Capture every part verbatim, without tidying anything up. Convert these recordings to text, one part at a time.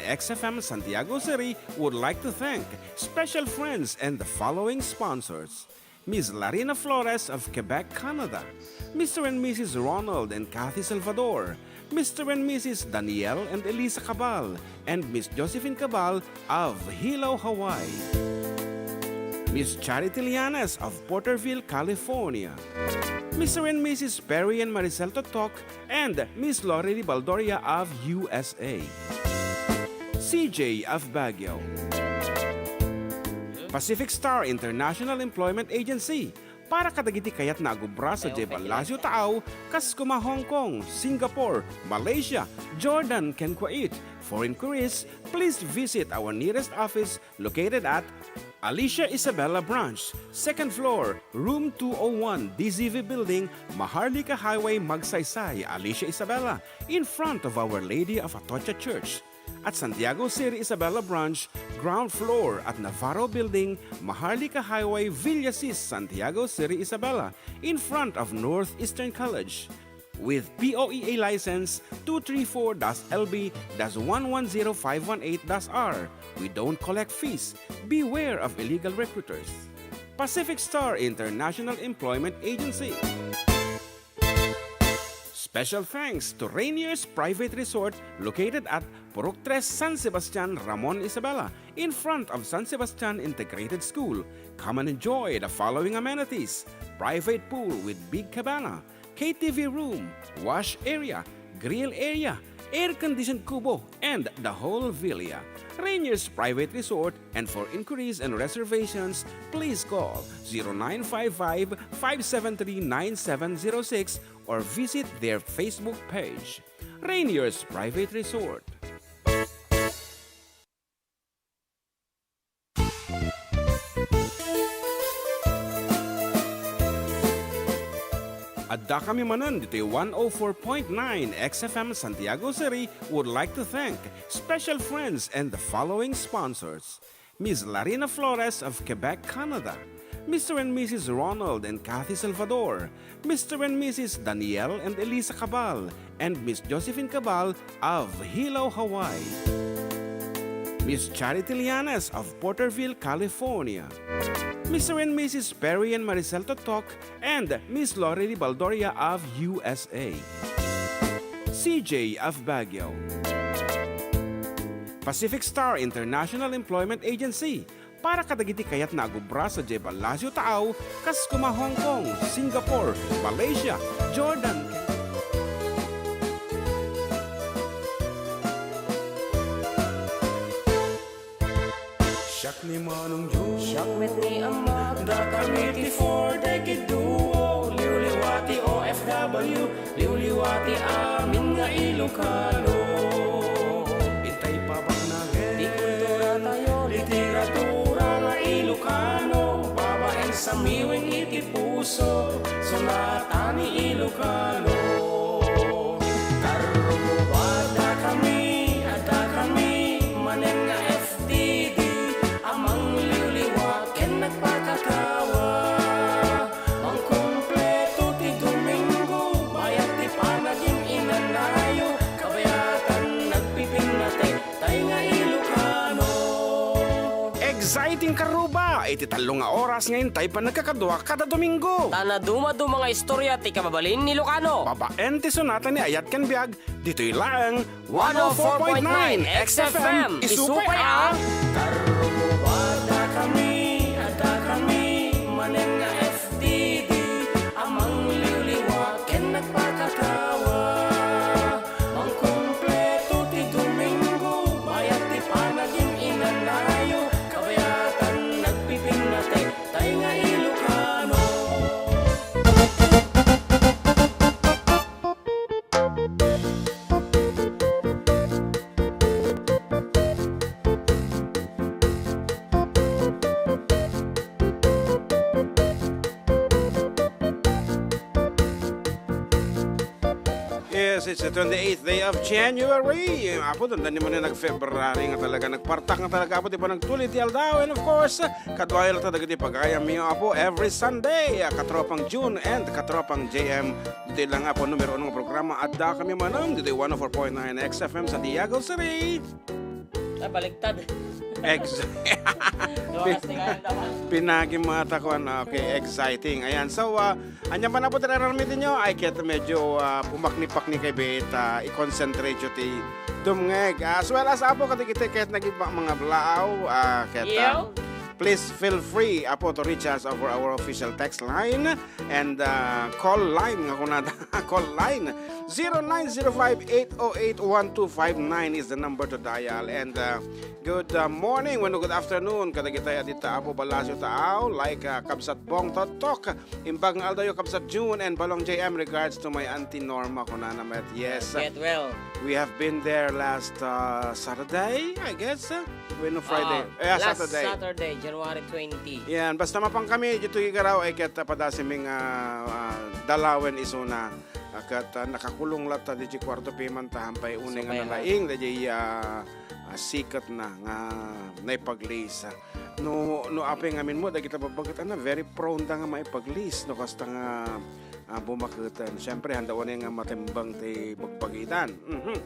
X F M Santiago City would like to thank special friends and the following sponsors: Miss Larina Flores of Quebec, Canada, Mister and Missus Ronald and Kathy Salvador, Mister and Missus Daniel and Elisa Cabal, and Miss Josephine Cabal of Hilo, Hawaii. Miss Charity Lianes of Porterville, California. Mister and Missus Perry and Maricel Totok and Miss Lori Baldoria of U S A. C J of Baguio. Pacific Star International Employment Agency, para kadagiti kayatna a gubra sadiay Balacio, Taao, kas koma Hong Kong, Singapore, Malaysia, Jordan, ken Kuwait. For inquiries, please visit our nearest office located at Alicia Isabela Branch, second floor, room two oh one, D Z V Building, Maharlika Highway, Magsaysay, Alicia Isabela, in front of Our Lady of Atocha Church. At Santiago City Isabela Branch, ground floor at Navarro Building, Maharlika Highway, Villasis, Santiago City Isabela, in front of Northeastern College. With P O E A license two three four dash L B dash one one zero five one eight dash R. We don't collect fees. Beware of illegal recruiters. Pacific Star International Employment Agency. Special thanks to Rainier's Private Resort, located at Purok Tres, San Sebastian, Ramon Isabela, in front of San Sebastian Integrated School. Come and enjoy the following amenities: private pool with big cabana, K T V room, wash area, grill area, air-conditioned kubo, and the whole villa. Rainier's Private Resort, and for inquiries and reservations, please call zero nine five five, five seven three, nine seven zero six or visit their Facebook page. Rainier's Private Resort. Addakami manen ditoy one oh four point nine X F M Santiago City would like to thank special friends and the following sponsors: Miss Larina Flores of Quebec, Canada, Mister and Missus Ronald and Kathy Salvador, Mister and Missus Daniel and Elisa Cabal, and Miss Josephine Cabal of Hilo, Hawaii. Miss Charity Lianes of Porterville, California. Mister and Missus Perry and Maricel Totok and Miss Lori Baldoria of U S A. C J of Baguio. Pacific Star International Employment Agency, para kadagiti kayatna a gubra sadiay Balacio, Taao, kas koma Hong Kong, Singapore, Malaysia, Jordan, Siak ni Manong Joe. Siak met ni Ama. Dakami ti four decade duo. Liwliwa ti O F W. Liwliwa ti amin nga Ilocano. Intay pabagnagen ti kultura tayo, literatura nga Ilocano. Babaen sa miwing iti puso, sonata ni Ilocano. Karruba, addakami, addakami manen nga F T D a mangliwliwa ken nagpakatawa. Mangkumpleto ti Domingo, bayat ti panagin-inanayo, kabayatan nagpipinnatek, tay nga Ilocano. Exciting, karruba! Iti tallo nga oras nga intay panagkakadua kada Domingo. Ta nadumaduma nga istorya ti kababalin ni Ilocano. Babaen ti sonata ni Ayat ken Biag, ditoy laeng one oh four point nine X F M. Isupay a Karruba, addakami, addakami manen nga F T D a mangliwliwa ken nagpakatawa. Mangkumpleto ti Domingo, bayat ti panagin-inanayo, kabayatan nagpipinnatek, tay nga Ilocano. Yes, it's the twenty-eighth day of January. Apo, dandani man nga nag-February nga talaga, nagpartak nga talaga, Apo, ti panagtulid ti aldaw. And of course, kaduayo latta dagiti pagayamyo, Apo, every Sunday, ah, Katropang June and Katropang J M. Ditoy lang, Apo, numero uno nga programa, Addakami Manen, ditoy one oh four point nine X F M Santiago City. Ah, baliktad. Ex- Dumakas ti kanan daw. Pinagimata ko, ano, okay, exciting. Ayan, so, ah, ania man apo ti aramidennyo, ay ket medyo, ah, pumakni-pakni kay bet, ah, i-concentrate yo ti dumngeg. As well as apo, kadagiti ket nagibba mga blaaw, ah, ket, ah, Yo. Please feel free, apo, to reach us over our official text line and, ah, call line nga kunada. Call line, zero nine zero five eight oh eight one two five nine is the number to dial. And, uh, good, uh, morning, wenno good afternoon kadagitay a dita Apo Balacio Taaw, like, uh, Kabsat Bong Tottok, imbag nga aldawyo, Kabsat June and Balong J M, regards to my Auntie Norma, kunana met. Yes, uh, Get well. We have been there last, uh, Saturday, I guess, uh, wenno Friday. Ah, Eh, last Saturday. Saturday, January twenty. Yan, basta mapan kami, dito igaraw, ay ket, uh, padasimi nga, uh, dalawen isuna. Ah, ket, ah, nakakulong latta diay kuarto pay man ta, hampay unay nga Sabay, ha? nalaing diay, ah, ah, siketna nga naipaglis. No, no apay ngamin mo, dagita babbaket, ana, very prone da nga maipaglis, no, kasta nga, ah, bumaketen. Siyempre, handa unay nga matimbang ti bagbagitan. Mhm.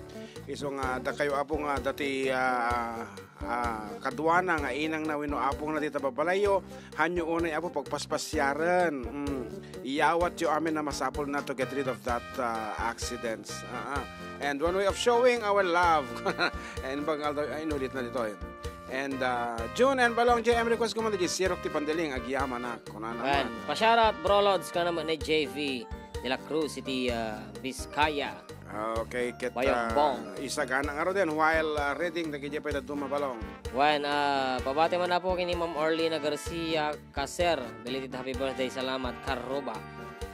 Isu nga, dakayo, apo, nga dati, ah, ah, kaduana nga inangna wenno apongna dita babalayyo, hanyo unay, apo, pagpaspasiaren. Mm. Iyawatyo amin a masapulna to get rid of that, ah, accidents. Ah, ah. And one way of showing our love. And bang aldaw, ay, inulit na ditoy. And, ah, June and Balong J M request ko man di Sirok ti Pandiling, agyamanak. Kunana Wen, man. Pasyarat, Bro Lods, kana man ni J V de la Cruz iti, ah, Vizcaya. Okay, ket, Bayombong. Ah, isagana ngaruden while, ah, reading dagiti pay dadduma, Balong. Wen, ah, pabati man, apo, ken ni Ma'am Orlina Garcia Caser, belated happy birthday, salamat, Karuba.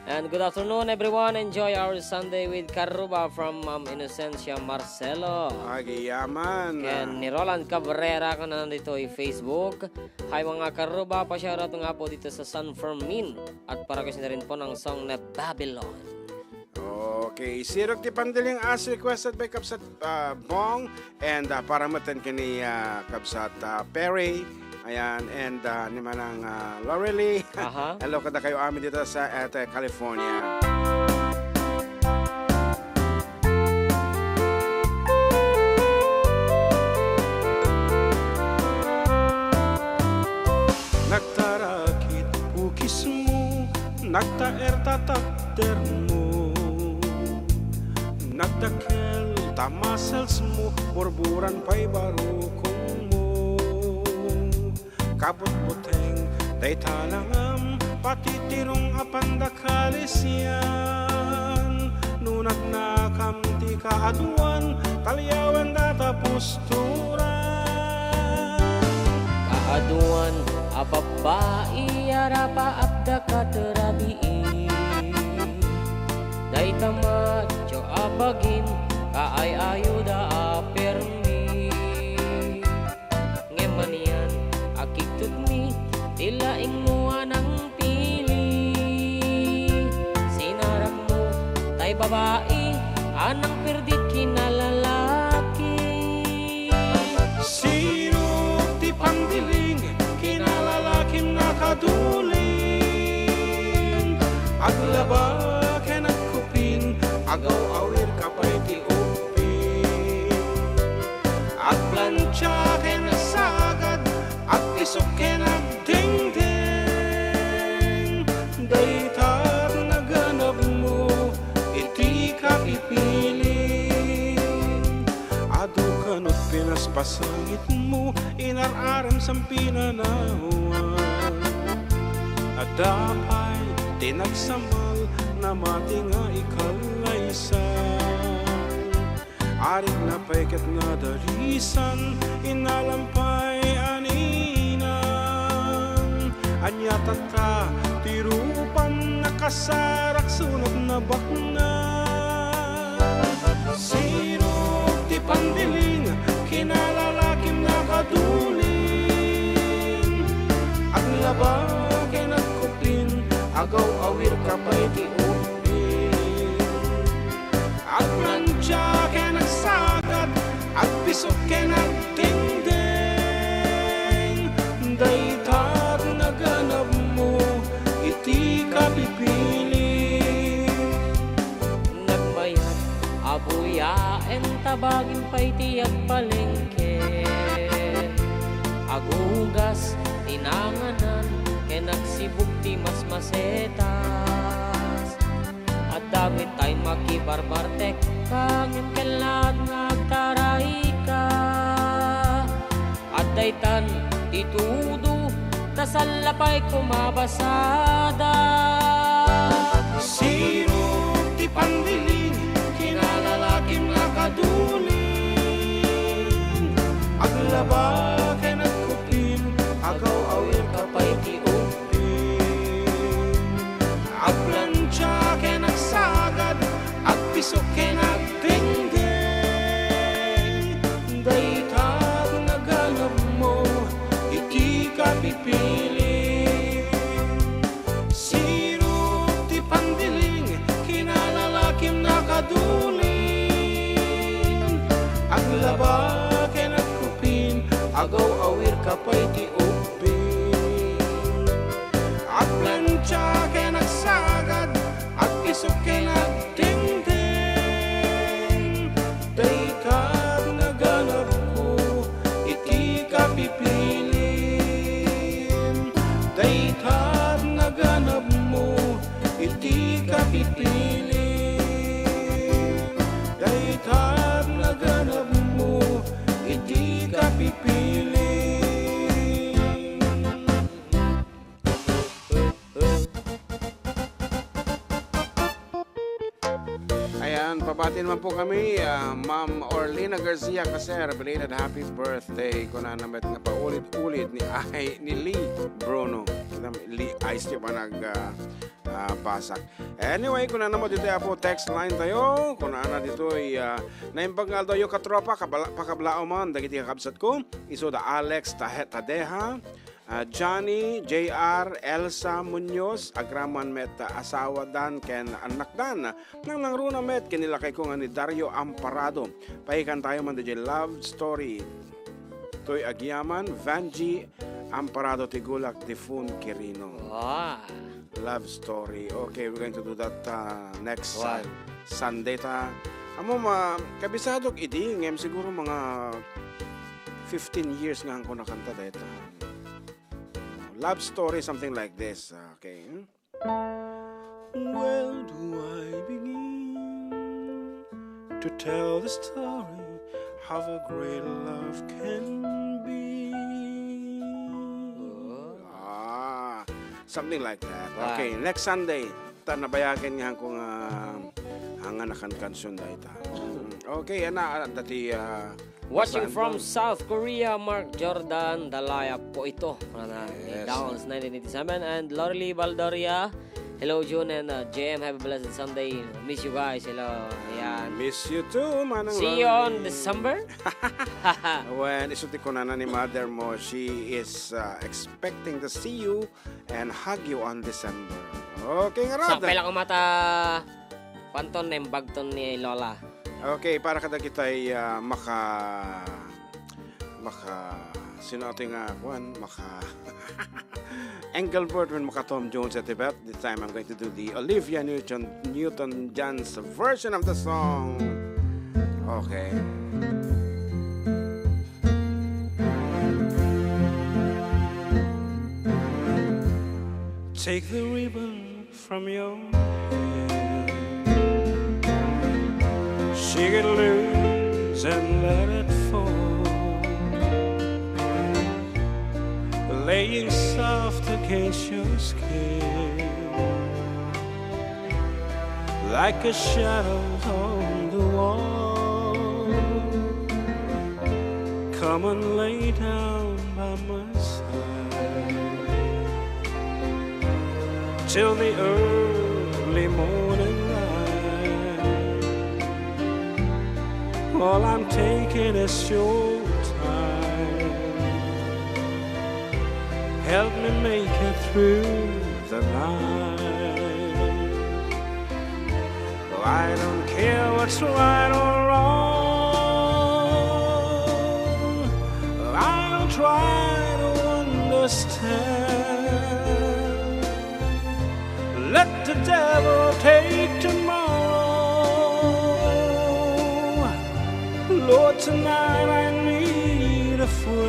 And good afternoon, everyone. Enjoy our Sunday with Karuba from Ma'am Inocencia Marcelo. Agyamanak. Ken ni Roland Cabrera, kanana ditoy Facebook. Hi, mga Karuba, pasyarat nga, apo, dito sa San Fermin. At para kasi na rin po ng song na Babylon. Okay, Sirok ti Pandiling as requested by Kabsat, ah, Bong and, ah, para metten ken ni, ah, Kabsat, ah, Perry. Ayan, and, ah, ni Manang, ah, Lorely. Aha. Hello kadakayo amin dito sa, at, ah, California. Nagtarakit pukismo, nagtaer tataptermo. Nagdakkel ta muscles mo, burburan pay barukongmo. Kabutbuteng dayta langam, patitirong a pandakalisan. No nagnakam ti kaaduan, talyawen data pusturan. Kaaduan a babbai a rapaapda kat rabii. Dayta macho a bagim, kaay-ayoda a permi. Ngem manian a kigtutmi ti laingmo a nangpili. Sinarakmo tay babai a nangperdit kinalalaki. Sirok ti pandiling, kinalalakim nakadulin. Aglaba ken agkupin, agaw-awir ka pay ti ubbing. Agplancha ken agsagad, agpisok ken agdengdeng. Dayta naganabmo iti kapipili. Adu kanut pinaspasangitmo, inar-arem san pinanawan. Adda pay ti nagsamal, namati nga ikallaysan. Arigna pay ket nadarisan, inalam pay a ninang. Ania tatta ti rupam, nakasarak sunot nabaknang. Sirok ti pandiling, kinalalakim nakadulin. Aglaba ken agkupin, agaw-awir ka pay ti ubbing. Agplancha ken agsagad, agpisok ken agdengdeng. Dayta naganabmo iti kapipili. Nagmayat a buyaen ta bagim pay ti agpalengke. masetas. Adda met tay makibarbartek ka, ngem kellat nga agtarayka. Adda itan ti tudo, ta salla pay koma basada. Sirok ti pandiling, kinalalakim nga kaduling. Aglaba ken agkupin, agaw-awirka pay ti ubbing. Agplantia ken agsagad, agpisok ken agdengdeng. Dayta ti naganapmo iti kapipilim. Sirok ti pandiling, kinalalakim nga kaduling. Aglaba ken agkupin, agaw-awirka pay ti ubbing. Agplantia ken agsagad, agpisok ken agdengdeng. Dayta ti naganapko iti kapipilim. Dayta ti naganapmo iti kapipilim. Dayta ti naganapmo iti kapipilim. Ayan, pabati naman po kami, ah, Ma'am Orlina Garcia Caser, belated happy birthday. Kunana met nga paulit-ulit ni, ay, ni Lee Bruno. Kita, Lee Ice, di ba, nag, ah, ah, basak. Anyway, kunana mo dito po, text line tayo. Kunana dito, ay, ah, naimbag nga aldaw yo, katropa, kabala-, pakablaaw man, dagiti kakabsat ko. Isu da Alex Tahe-, Tadeha, ah, Johnny, J R, Elsa Muñoz, agraman met, ah, asawa dan ken annak dan. Nangnangruna met ken ni lakay ko nga ni Dario Amparado. Pahikan tayo man diay love story. Toy agiaman, Vanji Amparado ti gulak, Defun Quirino. Wow. Love story. Okay, we're going to do that, uh, next, uh, Sunday ta. Amo, ma-, kabisadok idi, ngem siguro mga fifteen years nga angko nakanta dayta. Love story, something like this. Okay. Where do I begin to tell the story of a great love can be? Ah, something like that. Wow. Okay, next Sunday, ta nabayagen nga ko nga, ah, nga nakankansion dayta. Mm. Okay, ana, ah, dati, ah, Watching from South Korea, Mark Jordan Dalaya po ito. Yes. Downs nineteen eighty-seven and Lorly Baldoria. Hello, June and, uh, J M. Have a blessed Sunday. Miss you guys. Hello. Ayan. Miss you too, Manang Lorly. See you on December. When, isu ti kunana ni mother mo, she is, uh, expecting to see you and hug you on December. Okay, nga rod. Sapay lang umata, panton naimbagton ni Lola. Okay, para kadagitay, ah, maka-, maka-, sino atoy nga, kuan, maka-, Engelbert ken maka-Tom Jones at Tibet. This time I'm going to do the Olivia Newton, Newton-John's version of the song. Okay. Take the ribbon from your hair. Shake it loose and let it fall, laying soft against your skin, like a shadow on the wall. Come and lay down by my side till the early morning light. All I'm taking is your time. Help me make it through the night. I don't care what's right or wrong. I'll try to understand. Let the devil take tomorrow. Lord, tonight I need a friend.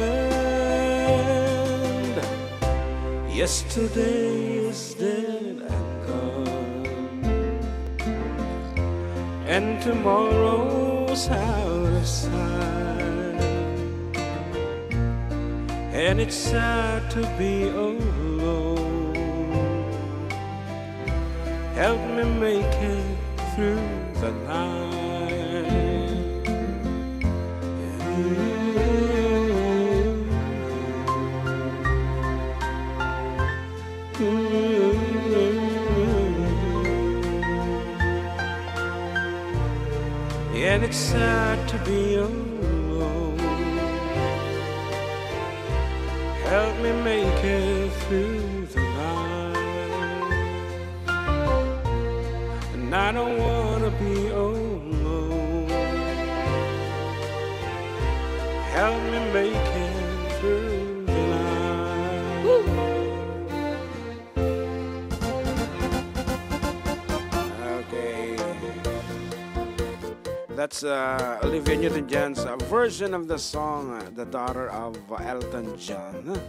Yesterday is dead. And tomorrow's out of sight. And it's sad to be alone. Help me make it through the night. And it's sad to be alone. Help me make it through the night. And I don't wanna be alone. Help me make it through the night. Okay. That's uh, Olivia Newton-John's uh, version of the song uh, The Daughter of Elton John.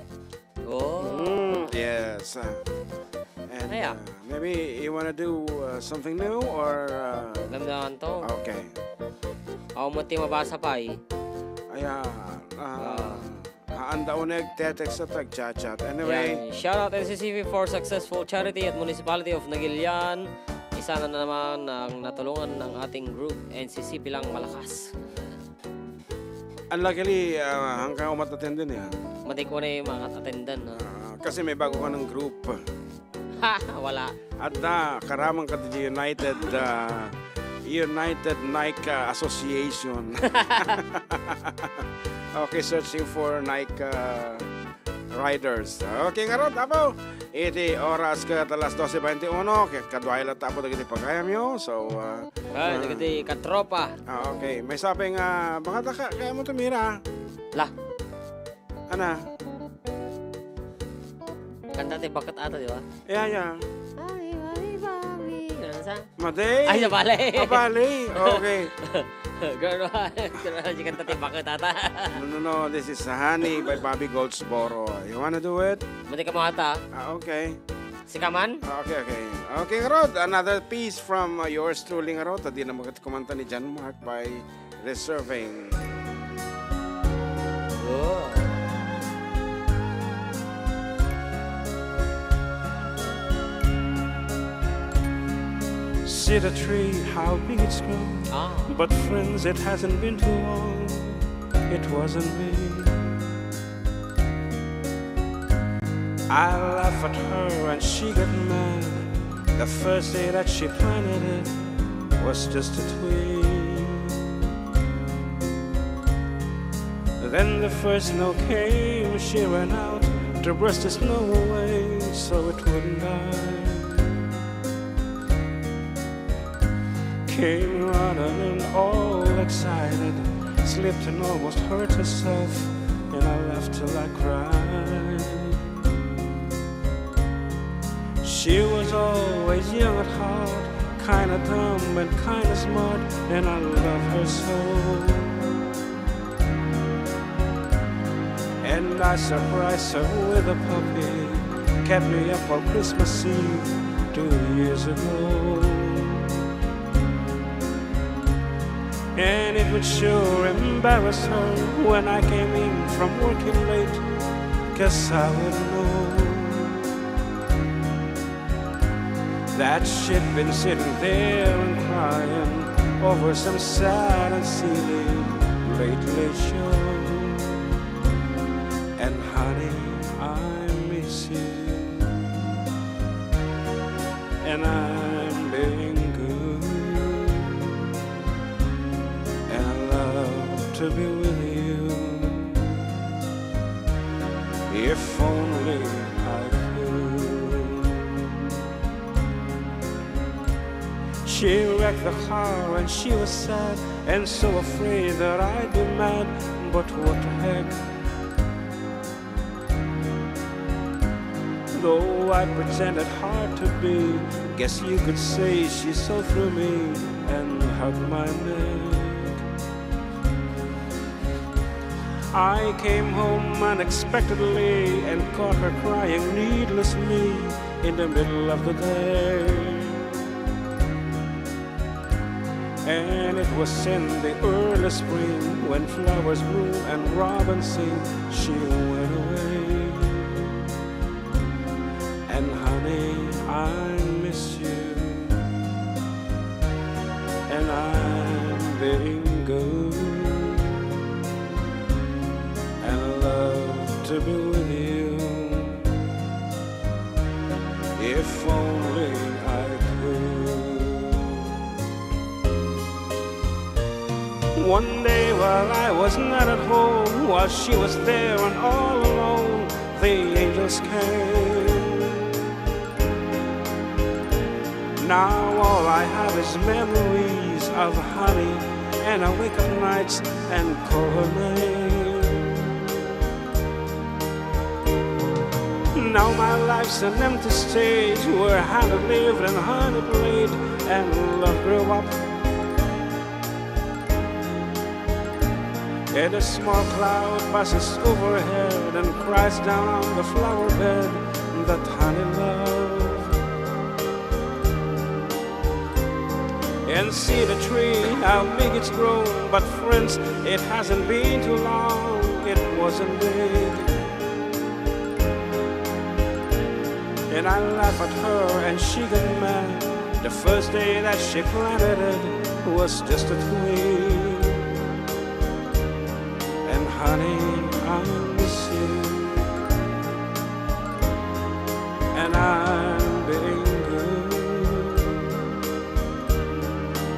Oh. Mm, yes. Uh, and Aya. Uh, maybe you want to do uh, something new or... Uh, Alam naman to. Okay. Ako mo ti mabasa pa eh. Ayan. Uh, Ah. Haanda uneg, text at tag-chat-chat. Anyway. Yan. Shout out N C C V for successful charity at Municipality of Naguilian. Isa na naman ang natulungan ng ating group, N C C bilang malakas. Unluckily, uh, hanggang umat attendant ya. Matik ko na yung mga attendant. Uh. Uh, kasi may bago ka ng group. Wala. Adda, karamang ka di United, ah, United Nike, ah, Association. Okay, searching for Nike, ah, riders. Okay, ngarud, Apo, iti oras ket alas dose bente uno, ket kaduay latta, Apo, dagiti pagayamyo. So, ah, Ah, ah, dagiti katropa. Ah, okay. Maysa pay nga, baka ta ka, kaya mo tumira. La. Ana? Kanta ti bakket ata, di ba? Yeah, yeah. Bali, bali, bali. Ganun sa? Madi. Ay, nabali. Nabali. Okay. Ganun, ganun, si kanta ti bakket ata. No, no, no. This is Honey by Bobby Goldsboro. You wanna do it? Madi ka mo ata. Ah, okay. Sika man? Ah, okay, okay. Okay, ngarud, another piece from, uh, yours truly, ngarud. Adi na makat kumanta ni John Mark by Reserving. Oh. See the tree, how big it's grown. Ah. But friends, it hasn't been too long. It wasn't me. I laugh at her and she got mad. The first day that she planted it was just a twig. Then the first snow came, she ran out to brush the snow away so it wouldn't die. Came running in all excited, slipped and almost hurt herself, and I laughed till I cried. She was always young at heart, kinda dumb and kinda smart, and I love her so. And I surprised her with a puppy. Kept me up all Christmas Eve two years ago. And it would sure embarrass her when I came in from working late, 'cause I would know that she'd been sitting there and crying over some sad and silly late late show. And honey, I miss you, and I'm being good, and I love to be with you. If only I could. She wrecked the car and she was sad and so afraid that I'd be mad. But what the heck? Though I pretended hard to be, guess you could say she saw through me and hugged my neck. I came home unexpectedly and caught her crying needlessly in the middle of the day. And it was in the early spring when flowers bloom and robins sing, she went away. And honey, I miss you. And I'm being good. And I love to be with you. If only I could. One day while I was not at home, while she was there and all alone, the angels came. Now all I have is memories of honey, and I wake up nights and call her name. Now my life's an empty stage where honey lived and honey played and love grew up. And a small cloud passes overhead and cries down on the flower bed that honey loved. And see the tree, how big it's grown. But friends, it hasn't been too long, it wasn't big. And I laugh at her and she got mad. The first day that she planted it was just a twig. And honey, I miss you. And I'm being good.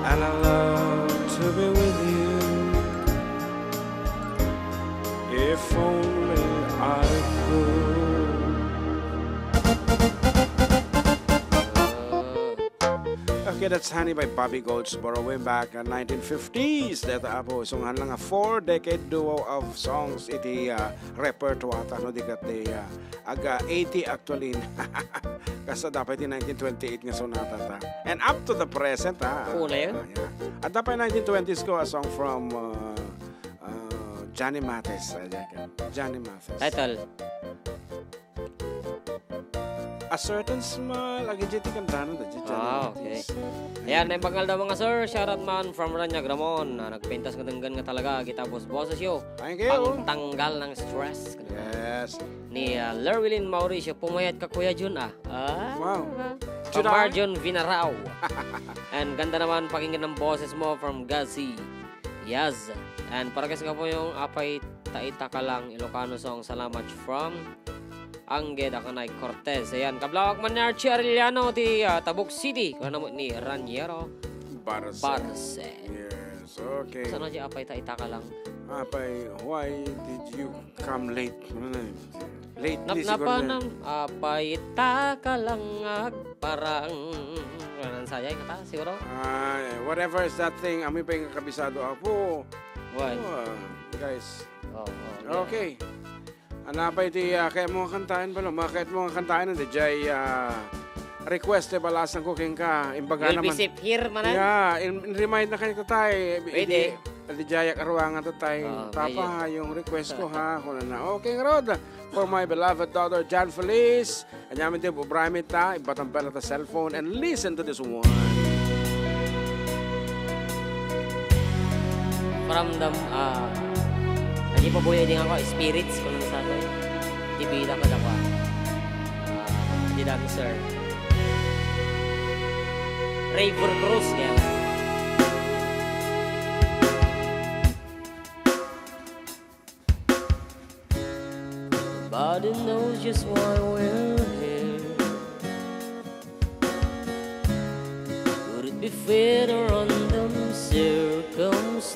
And I love to be with you. If only I could. Okay, that's Honey by Bobby Goldsboro way back in nineteen fifties. Dayta, apo, sungbaen lang a four-decade duo of songs iti, ah, repertoire ta, no, di ket di, ah, aga eighty actually. Kasta dapat ti nineteen twenty-eight nga sonata ta. And up to the present, ah. Una yun? Ah, yeah. At dapat nineteen twenties ko a song from, ah, ah, Johnny Mathis. Ah, yeah, Johnny Mathis. Title? A Certain Smile. Agi, di ti kantana da, di Johnny Ah, okay. Mathis. Ayan, naimbag nga aldaw, mga sir. Shoutout man from Ranyag Ramon. Ah, nagpintas nga denggen nga talaga, kita bosbosesyo. Thank you. Pangtanggal ng stress. Yes. Ni, ah, Lerwilin Mauricio, pumayat ka, Kuya Jun, ah. Ah. Wow. From July? Marjon Vinarao. And ganda naman pakinggan ng boses mo from Gazi. Yes. And para kas nga po yung apay taita ka lang, Ilocano song, salamat from Angge Dakanay Cortez. Ayan, kablawak man ni Archie Arellano ti, ah, Tabuk City. Kuna mo ni Raniero Barce. Barce. Yes, okay. Sana di apay taita ka lang. Apay, why did you come late? Ano na yun? Lately, siguro na. Napnapanam, apay taita ka lang agparang. Wala nang sayay, kata, siguro? Ah, whatever is that thing, amin pa yung kabisado, apo. Why? Oh, ah, guys. Oh, oh, yeah. Okay. Ano pa iti, ah, kaya mo kantahin pala? Mga kaya mo kantahin, di jay, ah, request, eh, balasan ko kenka. Imbaga You'll be naman. Safe here, manan? Yeah, in, in remind na kayo tayo. Pwede. Di, di jay, karuangan to tayo. Oo, Papa, medyo. Yung request ko, ha? Kung na. Okay, Rod. For my beloved daughter, John Feliz. Anyamin din po, Brian Mita, ibatang pala ta cellphone, and listen to this one. Paramdam, ah, adi pa buya di nga ako, spirits, kung ano sa akin. Di bida ka daw, ah. Ah, di dami, sir. Raver Cruz, yan. Nobody knows just why we're here. Could it be fate or random circumstance?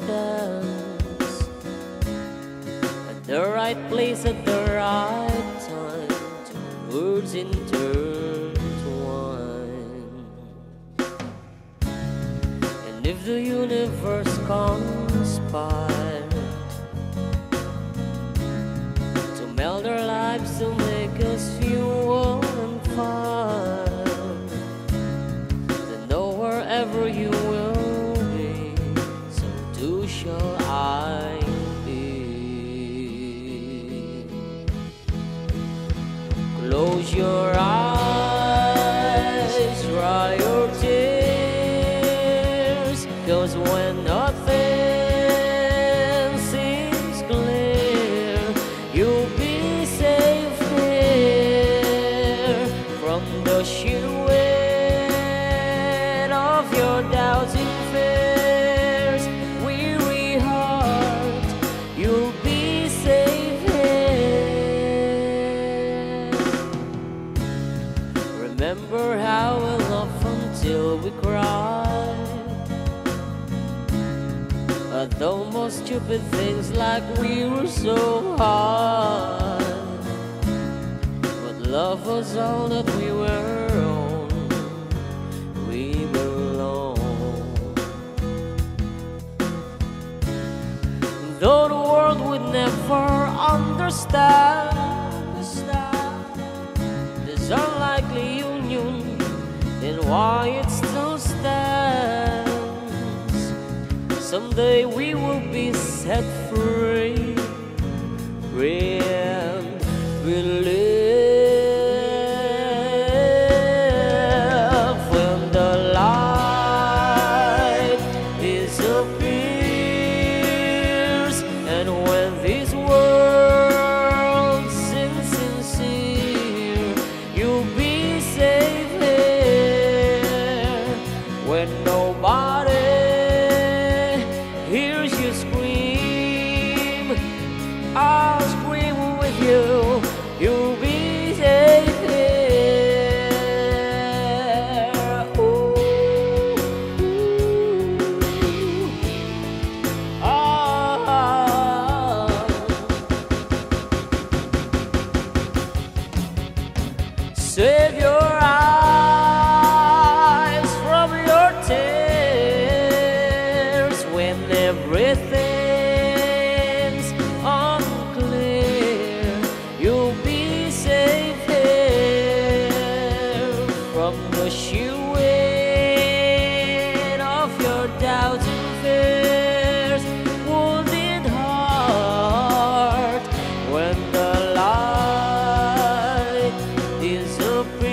At the right place at the right time, two words intertwined. And if the universe conspired to meld our lives, to make us few and far, then know wherever you will be, so too shall I be. Close your eyes, dry your tears, 'cause Cry at the most stupid things, like we were so high. But love was all that we were on. We belong. Though the world would never understand this unlikely union and why it still stands, someday we will be set free. Friend, we live when the light disappears, and when this world seems sincere, you'll be safe here. When nobody hears you scream, I'll scream with you. You'll be safe here. Ooh, ooh, ah. Save your eyes from your tears when everything's unclear. You'll be safe here from the sheer weight of your doubts and fears. Wounded heart, when the light disappears,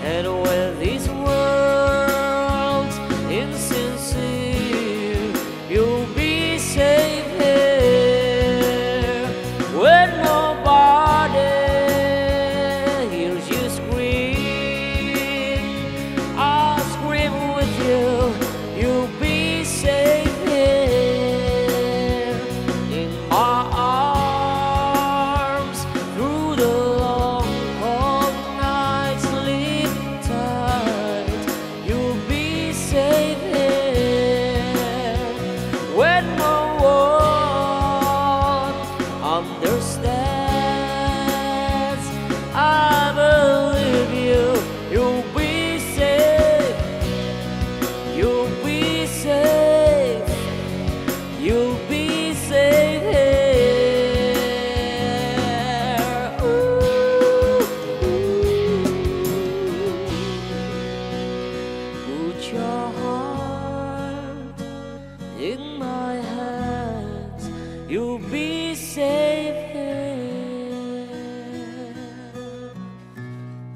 and when this world's insincere, you'll be safe here when nobody hears you scream. I'll scream with you. You'll be safe here in my arms through the long cold night. Sleep tight. You'll be safe here when no one understands. I believe you. You'll be safe. You'll be safe. You'll be safe here. Ooh, ooh. Put your heart in my hands. You'll be safe here.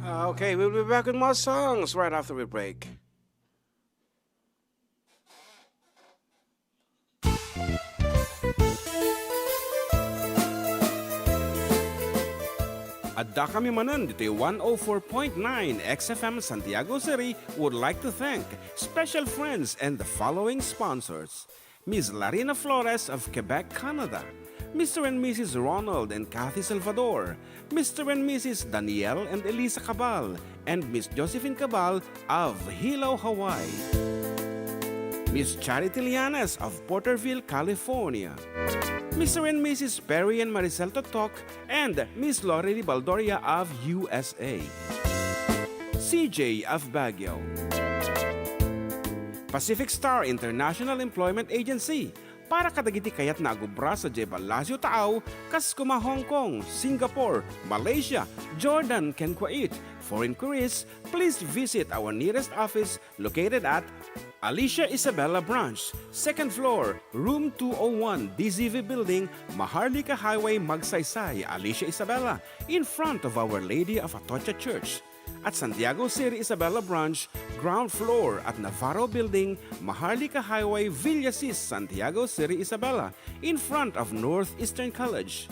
Uh, okay, we'll be back with more songs right after we break. Adda kami manen ditoy one oh four point nine X F M Santiago City would like to thank special friends and the following sponsors: Miss Larina Flores of Quebec, Canada, Mister and Missus Ronald and Kathy Salvador, Mister and Missus Daniel and Elisa Cabal, and Miss Josephine Cabal of Hilo, Hawaii. Miss Charity Lianes of Porterville, California. Mister and Missus Perry and Maricel Totok and Miss Lorely Baldoria of U S A. C J of Baguio. Pacific Star International Employment Agency, para kadagiti kayatna a gubra sadiay Palacio Taaw, kas koma Hong Kong, Singapore, Malaysia, Jordan, ken Kuwait. For inquiries, please visit our nearest office located at Alicia Isabela Branch, second floor, room two oh one, D Z V Building, Maharlika Highway, Magsaysay, Alicia Isabela, in front of Our Lady of Atocha Church. At Santiago City Isabela Branch, ground floor at Navarro Building, Maharlika Highway, Villasis, Santiago City Isabela, in front of Northeastern College.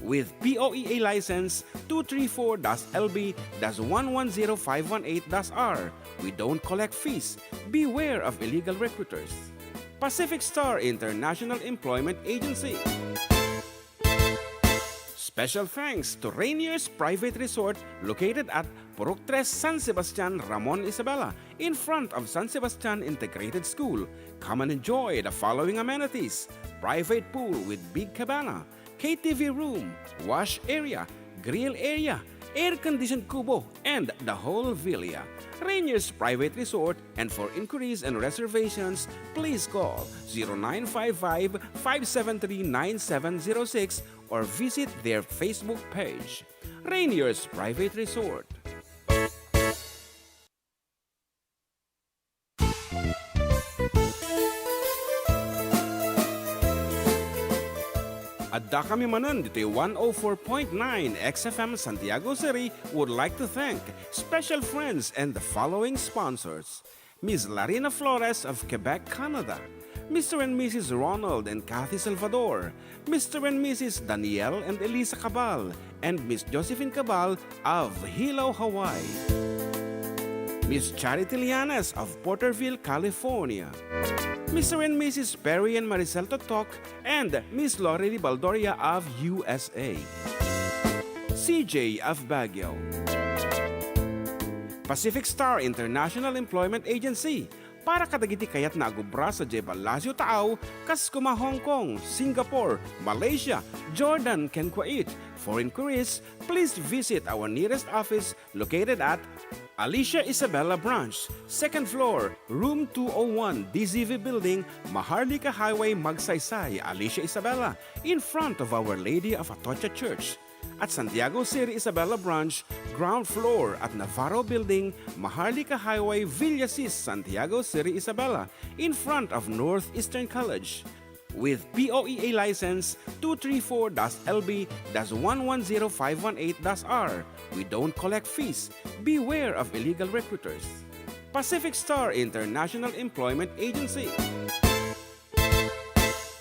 With P O E A license two three four dash L B dash one one zero five one eight dash R. We don't collect fees. Beware of illegal recruiters. Pacific Star International Employment Agency. Special thanks to Rainier's Private Resort, located at Purok Tres, San Sebastian, Ramon, Isabela, in front of San Sebastian Integrated School. Come and enjoy the following amenities: private pool with big cabana, K T V room, wash area, grill area, air-conditioned kubo, and the whole villa. Rainier's Private Resort, and for inquiries and reservations, please call zero nine five five, five seven three, nine seven zero six or visit their Facebook page. Rainier's Private Resort. Adda kami manen ditoy one oh four point nine X F M Santiago City would like to thank special friends and the following sponsors: Miss Larina Flores of Quebec, Canada, Mister and Missus Ronald and Kathy Salvador, Mister and Missus Daniel and Elisa Cabal, and Miss Josephine Cabal of Hilo, Hawaii, Miss Charity Llanes of Porterville, California, Mister and Missus Perry and Maricel Totok, and Miss Lorely Baldoria of U S A, C J of Baguio, Pacific Star International Employment Agency, para kadagiti kayat nga agubra sadiay Palacio Taaw, kas kuma Hong Kong, Singapore, Malaysia, Jordan, ken Kuwait. For inquiries, please visit our nearest office located at Alicia Isabela Branch, second floor, room two oh one, D Z V Building, Maharlika Highway, Magsaysay, Alicia Isabela, in front of Our Lady of Atocha Church. At Santiago City Isabela Branch, ground floor at Navarro Building, Maharlika Highway, Villasis, Santiago City Isabela, in front of Northeastern College. With P O E A license two three four dash L B dash one one zero five one eight dash R. We don't collect fees. Beware of illegal recruiters. Pacific Star International Employment Agency.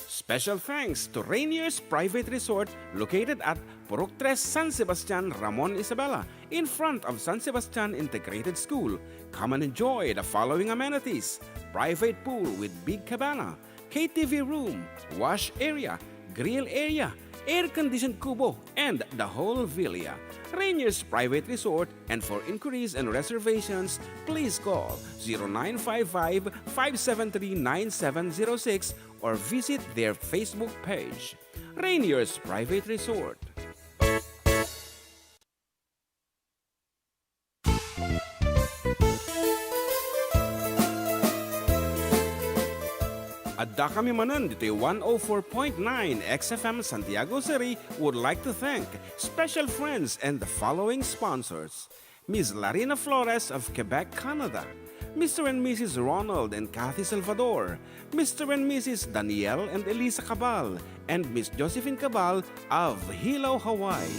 Special thanks to Rainier's Private Resort located at Purok Tres, San Sebastian, Ramon, Isabela, in front of San Sebastian Integrated School. Come and enjoy the following amenities: private pool with big cabana, K T V room, wash area, grill area, air-conditioned kubo, and the whole villa. Rainier's Private Resort, and for inquiries and reservations, please call zero nine five five, five seven three, nine seven zero six or visit their Facebook page. Rainier's Private Resort. Adda kami manen ditoy one oh four point nine X F M Santiago City would like to thank special friends and the following sponsors: Miss Larina Flores of Quebec, Canada, Mister and Missus Ronald and Kathy Salvador, Mister and Missus Daniel and Elisa Cabal, and Miss Josephine Cabal of Hilo, Hawaii,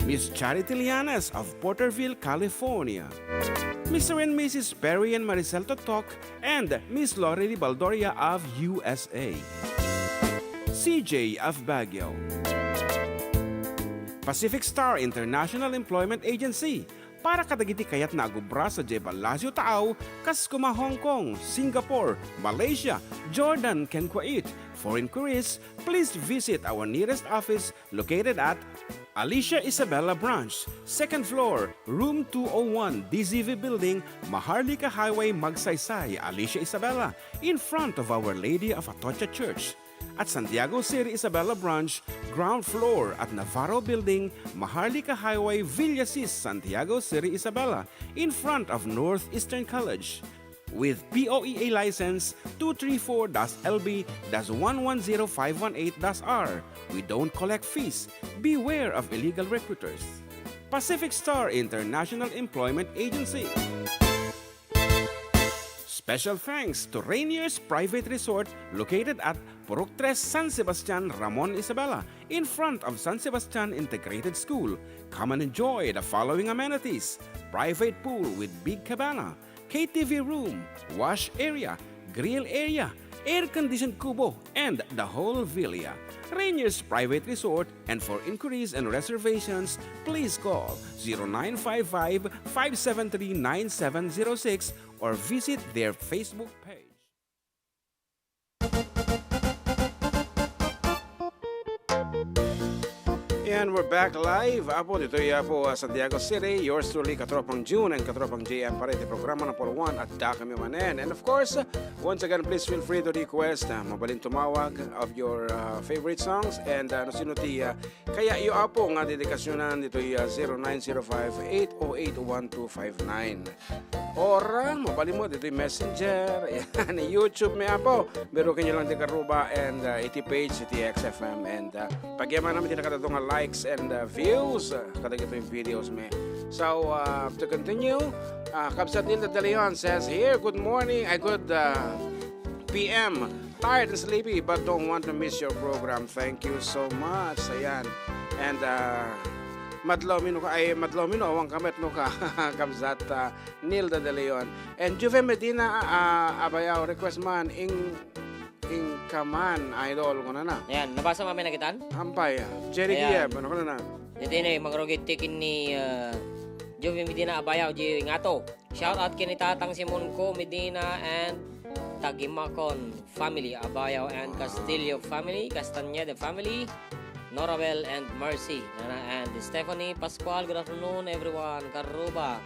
Miss Charity Llanes of Porterville, California, Mister and Missus Perry and Maricel Totok, and Miss Lorely Baldoria of U S A, C J of Baguio, Pacific Star International Employment Agency, para kadagiti kayat nga agubra sadiay Palacio Taaw, kas kuma Hong Kong, Singapore, Malaysia, Jordan, ken Kuwait. For inquiries, please visit our nearest office located at Alicia Isabela Branch, second floor, room two oh one, D Z V Building, Maharlika Highway, Magsaysay, Alicia Isabela, in front of Our Lady of Atocha Church. At Santiago City Isabela Branch, ground floor at Navarro Building, Maharlika Highway, Villasis, Santiago City Isabela, in front of Northeastern College. With P O E A license two three four dash L B dash one one zero five one eight dash R. We don't collect fees. Beware of illegal recruiters. Pacific Star International Employment Agency. Special thanks to Rainier's Private Resort located at Purok Tres, San Sebastian, Ramon, Isabela, in front of San Sebastian Integrated School. Come and enjoy the following amenities: private pool with big cabana, K T V room, wash area, grill area, air-conditioned kubo, and the whole villa. Rainier's Private Resort, and for inquiries and reservations, please call zero nine five five, five seven three, nine seven zero six or visit their Facebook page. E And we're back live, Apo, ditoy Apo, ah, Santiago City. Yours truly, Katropang June and Katropang J M pa rin, the programa number one, Adda Kami Manen. And of course, once again, please feel free to request, ah, mabalin tumawag of your, ah, favorite songs. And, ah, no sino ti, ah, kaya iyo, Apo, nga dedikasyonan ditoy, ah, zero nine zero five, eight oh eight, one two five nine. Or, ah, mabalin mo ditoy Messenger, yan, YouTube mi, Apo. Pero kanyo lang ti karuba and, ah, iti page, iti X F M. And, ah, pagyaman namin ti nakadato nga likes and, ah, views, ah, kadagitoy videos mi. So, ah, to continue, ah, Kabsat Nilda De Leon says here, "Good morning, ay, good, ah, P M. Tired and sleepy, but don't want to miss your program. Thank you so much." Ayan. And, ah, madlaw mi no ka, ay, madlaw mi no, awan ka met no ka, Kabsat, ah, Nilda De Leon. And Juve Medina, ah, Abayaw, request man, ing, ing ka man, idol, ko na na. Ayan, nabasa mo amin nagitan? Ampay, ah. Jerry Ayan. Gieb, ano ko na na? Dito na, mangrugit tikin ni, ah, Juve Medina Abayaw, Jerry Ngato. Shout out ken ni Tatang Simon ko, Medina and Tagimakon family, Abayaw and Wow. Castillo family, Castañeda family, Norabel and Mercy, Nana and Stephanie Pascual. Good afternoon, everyone. Karuba.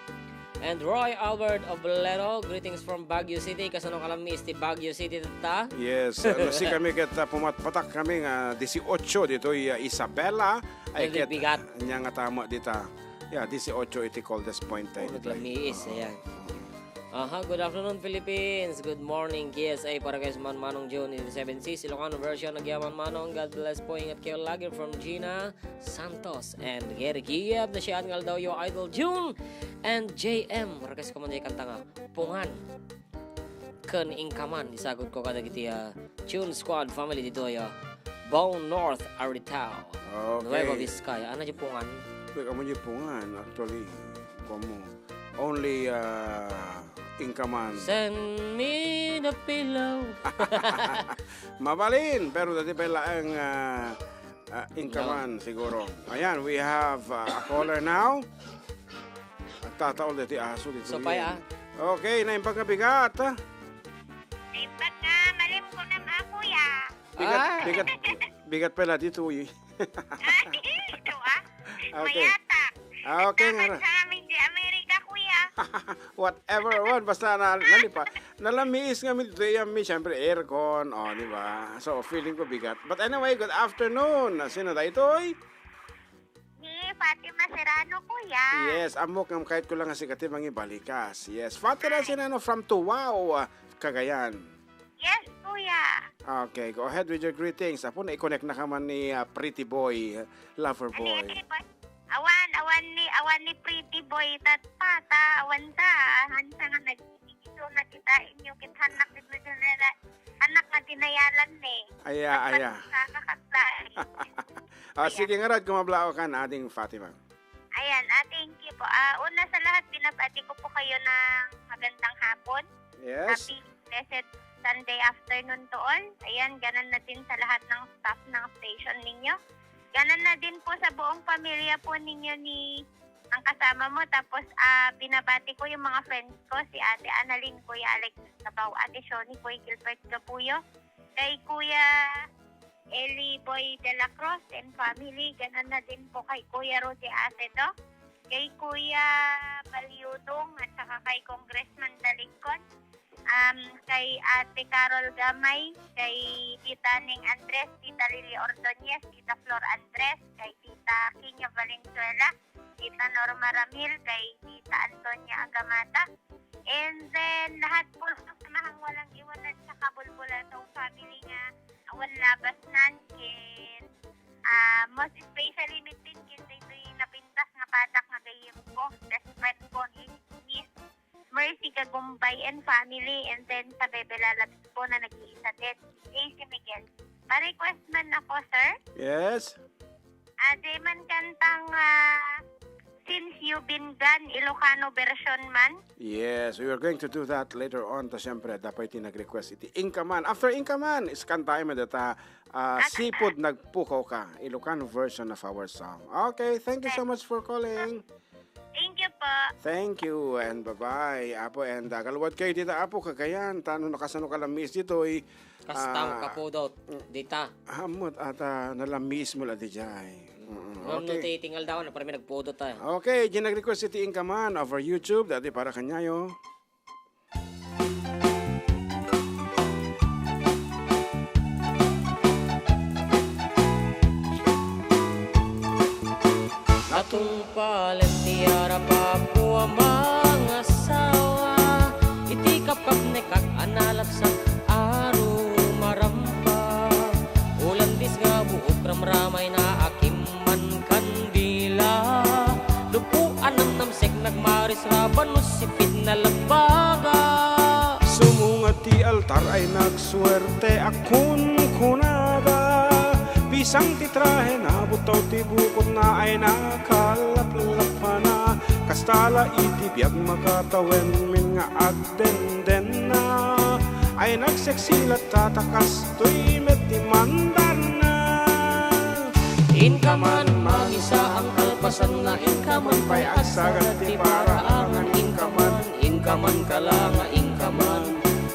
And Roy Albert Oblero, greetings from Baguio City. Kasano ka lang, Miss, ti Baguio City, tata? Yes, ano, si kami ket, ah, pumatpatak kami nga dieciocho ditoy, ah, Isabela. Ay, Medyo ket bigat. Nya nga tama dita. Yeah, dieciocho iti coldest point tayo Oh, ditoy. Naglamiis, Oo. Ayan. Aha, good afternoon, Philippines. Good morning, K S A, para kay Manong June, eighty-seven Cs, Ilocano version, nagyaman Manong. God bless po, ingat kayo lagi from Gina Santos and Gary Giab, the Sian Ngaldaw, your idol, June and J M. Request ko man di kanta nga, Pungan. Ken Ing ka man, isagod ko kadagiti, ah, Tune Squad family ditoy, ah, Bone North, Aritao, Okay. Nueva Vizcaya. Ano di Pungan? Uy, amo di Pungan, actually. Kuan mo. Only, ah, Ing ka man. Send me the pillow. Mabalin, pero dati pa laeng, ah, ah, Ing ka No. man, siguro. Ayan, we have, ah, a caller now. Agtataol dati aso dito. So, pay, ah. Okay, naimbag nga bigat, ah. Naimbag nga, malim ko na, ah, kuya. Bigat, Ah. bigat, bigat pala dito, eh. Ay, ito, ah. Okay. Mayata. Ah, okay, Nagtapat nga. Sa amin di Amerika, kuya. Whatever, one, basta na, nalipa-, nalamiis nga mi dito, yan mi, syempre, aircon, oh, di ba? So, feeling ko bigat. But anyway, good afternoon. Sino da itoy? Ni Fatima Serrano, kuya. Yes, amok nga kahit ko lang nga sigati mangibalikas. Yes, Fatima Ay. Serrano from Tuwao, ah, Cagayan. Yes, kuya. Okay, go ahead with your greetings. Apo, na-connect na ka man ni, ah, Pretty Boy, Lover Boy. Pretty Boy. Awan, awan ni, awan ni Pretty Boy, tatpata, awan ta. Hansa nga nag-, iso na kita inyo, kit hanak dito na, hanak na dinayalan ni. Aya, aya. Nagpasakakatlaay. Ah, Aya. Sige nga rad, kumablao ka na, ading Fatima. Ayan, ah, thank you po. Ah, una sa lahat, binabati ko po kayo ng magandang hapon. Yes. Happy blessed Sunday afternoon to all. Ayan, ganun na din sa lahat ng staff ng station ninyo. Ganun na din po sa buong pamilya po ninyo ni ang kasama mo. Tapos, ah, binabati ko yung mga friends ko, si Ate Annalyn, Kuya Alex Tabaw, Ate Shoni, Kuya Gilbert Gabuyo, kay Kuya Eli Boy de la Cruz and family, ganun na din po kay Kuya Rudy Acedo, kay Kuya Balyudong, at saka kay Congressman Daligcon, um, kay Ate Carol Gamay, kay Tita Ning Andres, Tita Lily Ordonez, Tita Flor Andres, kay Tita Kenya Valenzuela, Tita Norma Ramil, kay Tita Antonia Agamata. And then, lahat po ng samahang walang iwanan sa Kabulbulatong family nga awan labasnan, ken, ah, most especially, mitin, ken daytoy napintas nga badak nga gayyem ko, best friend ko, ni Miss Mercy Gagumbay and family, and then sa Bebe Lalabs po na nag-iisa din, si J C Miguel. Pa-request man ako, sir? Yes. Ah, di man kantang, ah, Since You've Been Gone, Ilocano version man? Yes, we are going to do that later on. Ta siyempre, dapat iti nag-request iti Ing ka man. After Ing ka man, is kantaem data, ah, Ah, Sipud Nagpukaw Ka, Ilocano version of our song. Okay, thank you so much for calling. Thank you pa. Thank you and bye-bye, Apo. And, ah, kaluat kayo dita, Apo, Cagayan. Ta no nakasano ka lammis ditoy, Kasta ah, kapudot, mm, dita. Ammot, at, ah, nalammis mo la dijay. Mm, Ngam no okay. Ti tingal daw, na parang may nagpudot tayo. Okay, di nag-request iti Inkaman over YouTube, dati para kanyayo. Natungpalen ti arap, Apo a mangasawa, iti kapkapnekak a nalapsak a rumarampa. Ulandis nga buok ramramayna a kimman kandila. Dupo a namnamsek nagmarisraban no sipid na labbaga. Sumungad ti altar ay nagsuerte a kunkunada. Pisang ti trahena, butaw ti bukotna ay nakalaplapana. Kasta la iti biag makatawen men nga agdendenna. Ay nagseksi latta ta kastoy met ti mandarna. Inkaman mangisaang kalpasan nga inkaman pay agsagat ti paraangan inkaman, inkaman kala nga inkaman,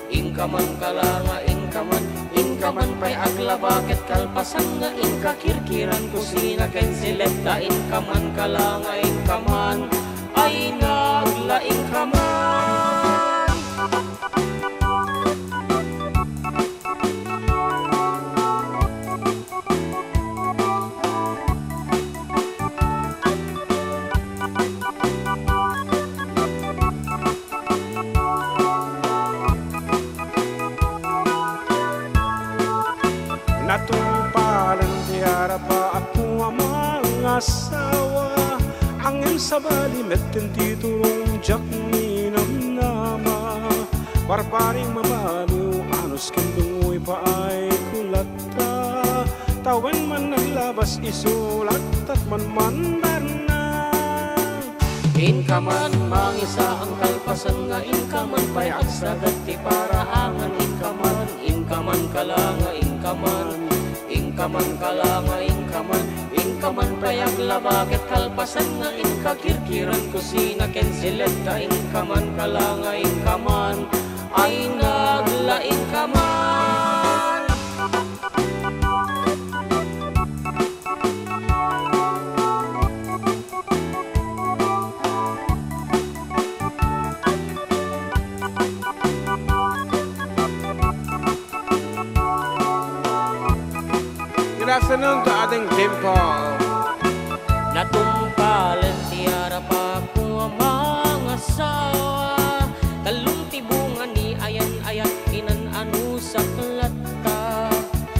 inkaman kala nga inkaman, inkaman pay aglaba ket kalpasan nga inka kirkiran kusina ken siletta inkaman kala nga inkaman, ay naglaing ka man. Natungpalen ti arap, Apo a mangasawa, ngem sabali metten ti tulong diak ninamnama. Barbaring mabaliw, anus ken dungoy paay kulatta. Tawen man naglabas isu, lattat man mandarna. Inkaman mangisaang kalpasan nga inkaman pay agsagat ti paraangan inkaman, inkaman kala nga inkaman, inkaman kala nga inkaman, inkaman pay aglaba ket kalpasan nga inka kirkiran kusina ken siletta inkaman kala nga inkaman, ay naglaing ka man. Good afternoon to ating Dimple. Natungpalen ti arap, Apo a mangasawa. Tallong ti bunga ni ayan-ayat, inan-anusak latta.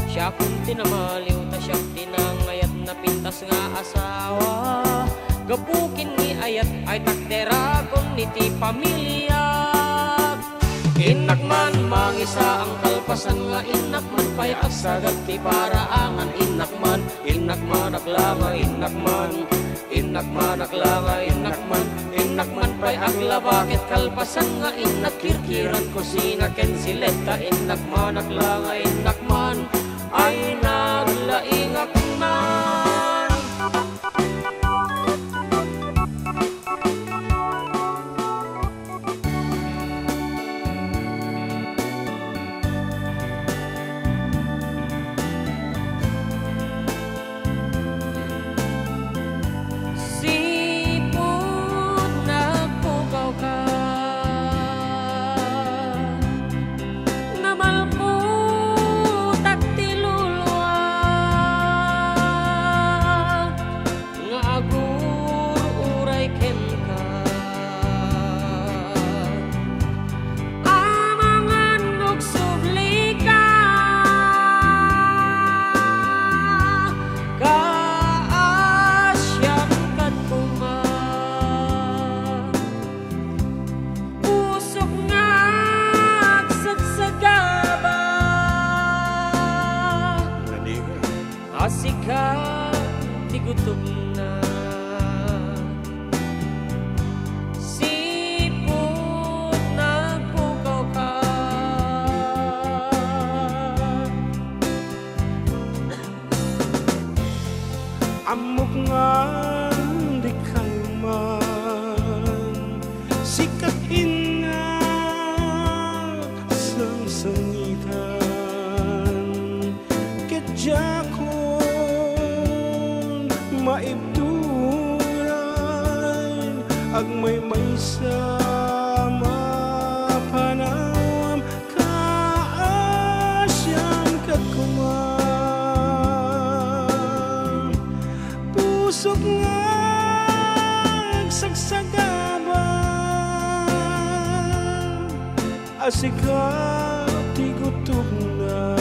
Siakon ti namaliw, ta siak ti nangayat, napintas nga asawa. Gapu ken ni ayat ay takderakon iti pamiliak. Innak man mangisaang kalpasan nga innak man pay agsagat ti paraangan innak man, innak man aglanga innak man, innak man aglanga innak man, innak man pay aglaba ket kalpasan nga innak kirkiran kusina ken siletta innak man aglanga innak man, ay naglaingak man. Sipud nagpukawka, namalputak ti luluak nga agur-uray kenka. Amangan no agsublika, kaasian kad koma. Pusok nga agsagsagaba. Naliga. A sika ti gutodna, sipud nagpukawka. Ammok nga di kalman. Maibturan, agmaymaysa, mapanawam, kaasian ket koma. Pusok nga agsagsagaba, a sika ti gutogna.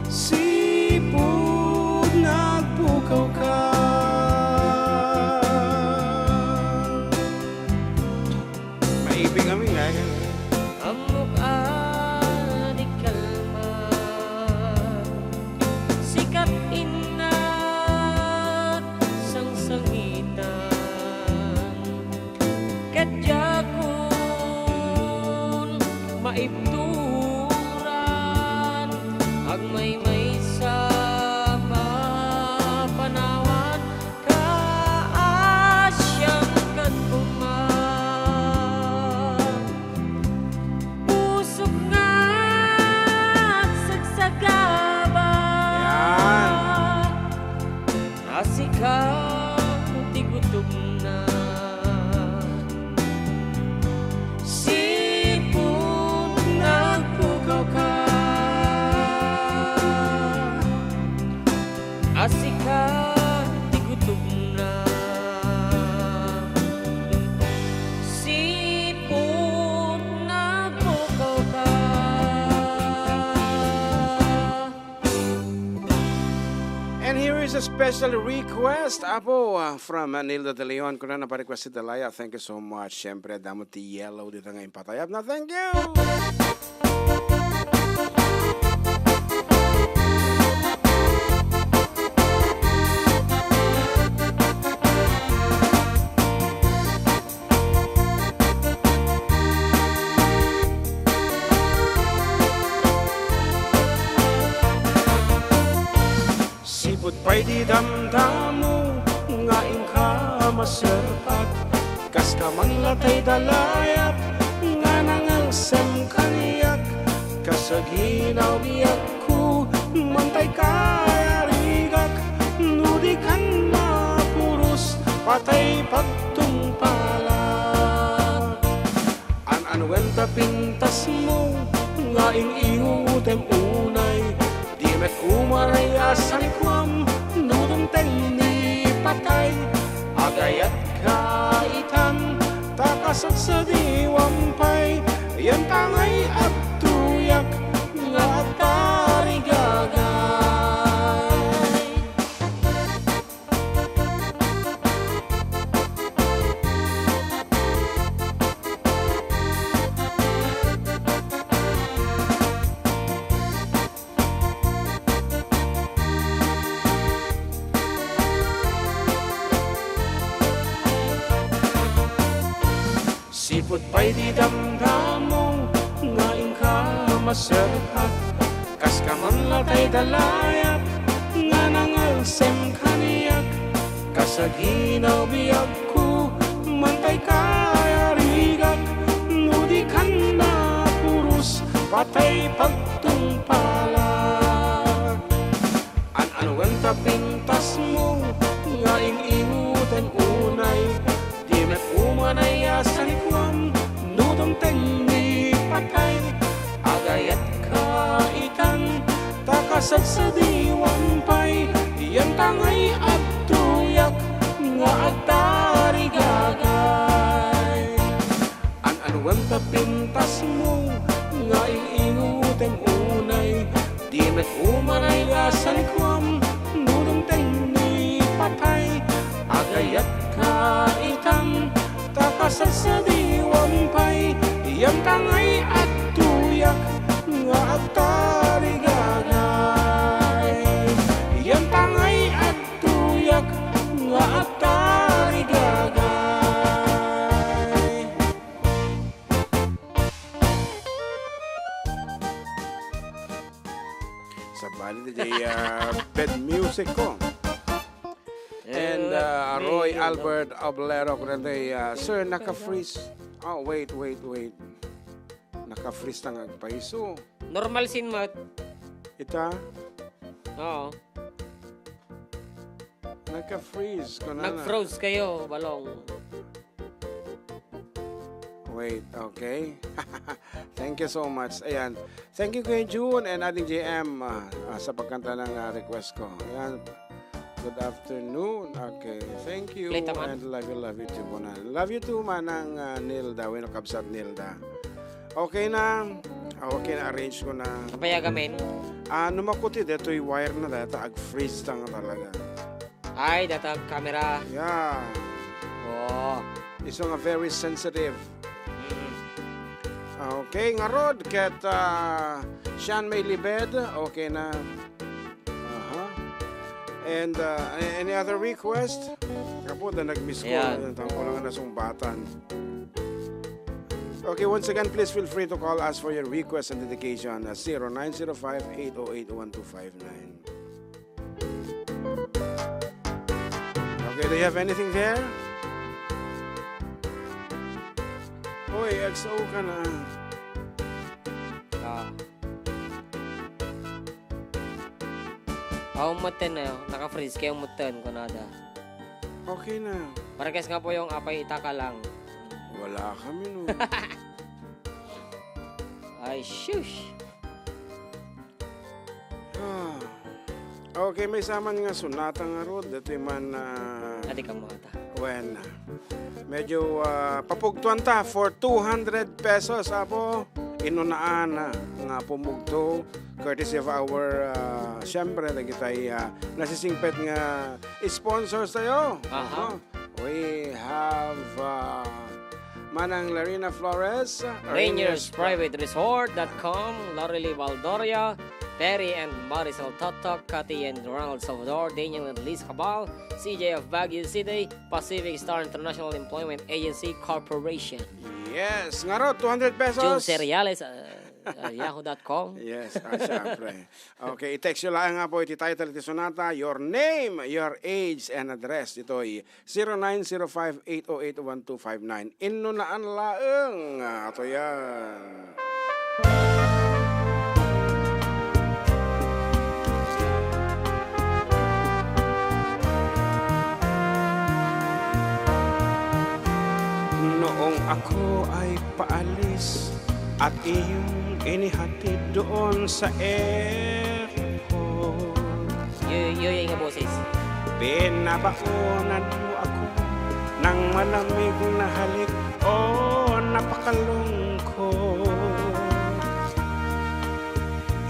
Sipud nagpukawka. Maibig kami, ay. Ammok a di kalma, sikat innak sangsangitan. Ket diakon maibturan, agmaymaysa, mapanawam, kaasian ket koma. Pusok nga agsagsagaba. Yan. A sika ti gutogna. Sipud nagpukawka, a sika ti gutogna. Sipud nagpukawka. And here is a special request, Apo, uh, from, uh, Nilda De Leon. Kuna na pa-request ti Dalaya. Thank you so much. Siyempre, damo ti yellow dita nga impatayab na. Thank you! Sipud pay ti damdamo nga inka maserpat, kas ka man latay dalayat nga nangalsem kaniak, kas aginaw biag ko, mantay kayarigak, no di kan mapuros, patay pagtungpalak. An-anuen ta pintasmo nga ing-iutem unay, di met umanay a sanikuam, no dumteng ni patay, agayat ka itan, ta kasadsadiwam pay, yan ta ngay agtuyak nga agtarigagay. Sipud pay ti damdamo nga inka maserpat, kas ka man latay dalayat nga nangalsem kaniak, kas aginaw biag ko, mantay kayarigak, no di kan napuros, patay pagtungpalak. An-anuen ta pintasmo nga ing-imutem unay, di met umanay a sanikuam, no dumteng ni patay, agayat ka itan, ta kasadsadiwam pay, yan ta ngay agtuyak nga agtarigagay. An-anuem ta pintasmo nga ing-inutem unay, di met umanay a sanikuam, no dumteng ni patay, agayat ka itan, ta kasadsadiwam pay, yan ta ngay agtuyak nga agtarigagay. Yan ta ngay agtuyak nga agtarigagay. Sabali di, ah, bed music ko. And, ah, Roy Albert Oblero, kunanday, ah, "Sir, naka-freeze." Oh, wait, wait, wait. Naka-freeze na nga agpaiso. Normal sin mat. Ita? Oo. Nagka-freeze ko na na. Nag-froze kayo, Balong. Wait, okay. Thank you so much. Ayan. Thank you, Kuya Jun and Ading J M, ah, ah, sa pagkanta ng, ah, request ko. Ayan. Good afternoon. Okay. Thank you. Play ta man. And love you, love you too, Bonan. Love you too, Manang, ah, Nilda. Wenno, Kabsat Nilda. Okay na. Ah, okay na, arrange ko na. Kapayaga, men. Ah, no makuti, detoy wire na data, ag-freeze ta nga talaga. Ay, data camera. Yeah. Oo. Isu nga very sensitive. Mm. Okay, ngarud, ket, ah, Sean May Libed, okay na. Aha. And, uh, a-, any other request? Kapo, da nag-miss call. Ayan. Ang tangko lang na sumbatan. Okay, once again, please feel free to call us for your request and dedication at zero nine zero five, eight oh eight, one two five nine. Okay, do you have anything there? Uy, X O ka na. Ah. Aw, meten na, naka-freeze kayo, meten, kunada. Okay na. Parehas nga po yung apay itaka lang. Wala kami, no? Ay, shush! Ah. Okay, may saman nga sonata ngarud. Ditoy man, ah, Adi ka mo ata. Wen, medyo, ah, papugtuan ta for two hundred pesos, apo. Inunaan, ah, nga pumugto, courtesy of our, ah, siyempre, dagitay, ah, nasisingpet nga sponsors tayo. Aha. Apo. We have, uh, Manang Larina Flores, Rainier's Private Resort dot com, Lorely Baldoria, Perry and Marisol Totok, Cathy and Ronald Salvador, Daniel and Liz Cabal, C J of Baguio City, Pacific Star International Employment Agency Corporation. Yes, ngarud, two hundred pesos. Jun Cereales, uh, uh, yahoo dot com. Yes, ah, siyempre. Okay, i-text nyo lang nga po iti title iti sonata, your name, your age, and address. Ito'y zero nine zero five, eight oh eight, one two five nine. Inunaan laeng. Ato yan. Noong ako ay paalis at iyong inihatid doon sa airport. Yoy, yoy, nga boses. Pinabaonan mo ako ng malamig na halik o napakalungkot.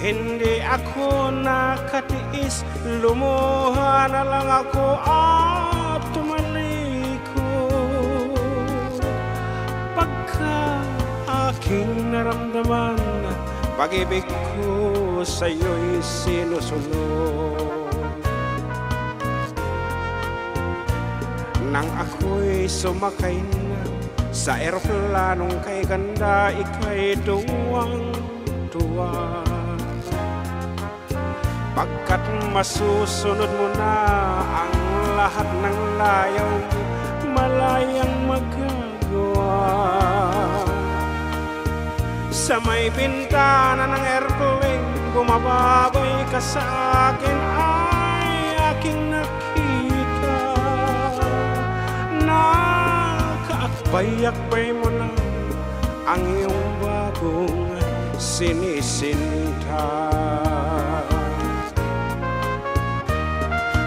Hindi ako nakatiis, lumuha na lang ako at tumalikod. Pagka aking naramdaman, pag-ibig ko sa'yo'y sinusunod. Nang ako'y sumakay na sa eroplanong kay ganda, ika'y duwang-duwa. Pagkat masusunod mo na ang lahat ng layaw mo, malayang magagawa. Sa may bintana ng airplane, bumababay ka sa akin, ay aking nakita. Nakaakbayakbay mo na ang iyong bagong sinisinta.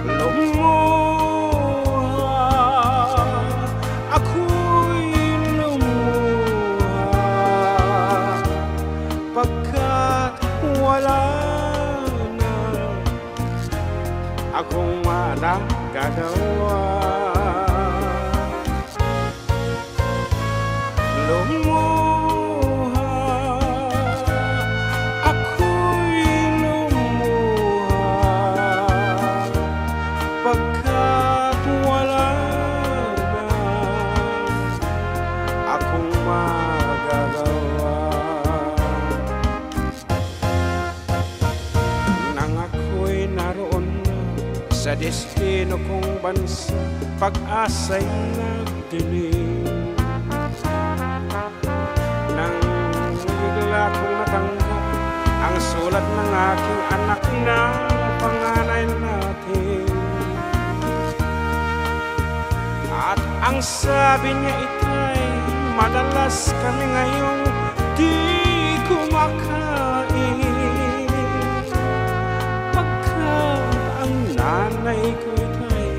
Lumuha, ako'y lumuha, pagkat wala na akong magagawa. Lumuha, ako'y lumuha, pagkat wala na akong magagawa. Nang ako'y naroon na sa destino kong bansa, pag-asa'y nagdilim. Nang bigla kong natanggap ang sulat ng aking anak na panganay natin. Ang sabi niya itay, madalas kami ngayong di kumakain. Pagka ang nanay ko itay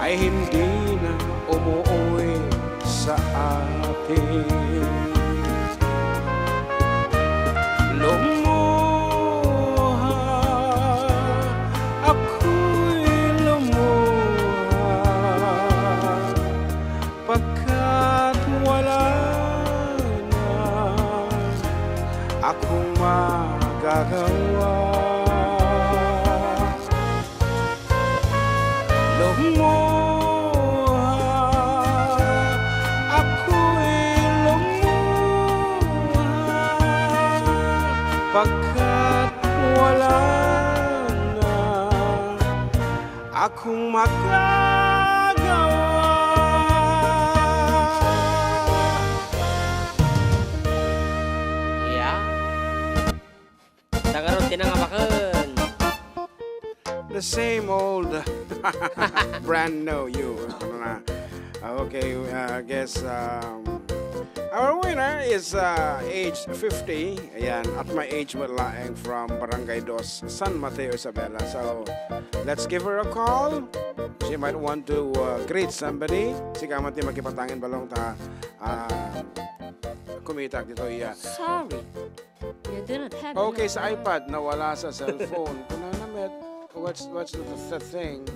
ay hindi na umuwi sa atin. Lumuha, ako'y lumuha. Pagkat wala na akong magagawa. Lumuha, ako'y lumuha. Pagkat wala na akong magagawa. Yeah. Tangarod ti nangabaken. The same old brand new you. Ano na? Okay, uh, I guess um, our winner is uh, age fifty. Ayan, at my age mo laeng from Barangay Dos, San Mateo, Isabela. So, let's give her a call. She might want to uh, greet somebody. Sika man ti makipatangin balong ta uh, kumita dito iya. Sorry. You do not have Okay, sa iPad, nawala sa cellphone. Kunana met, what's, what's the, the thing?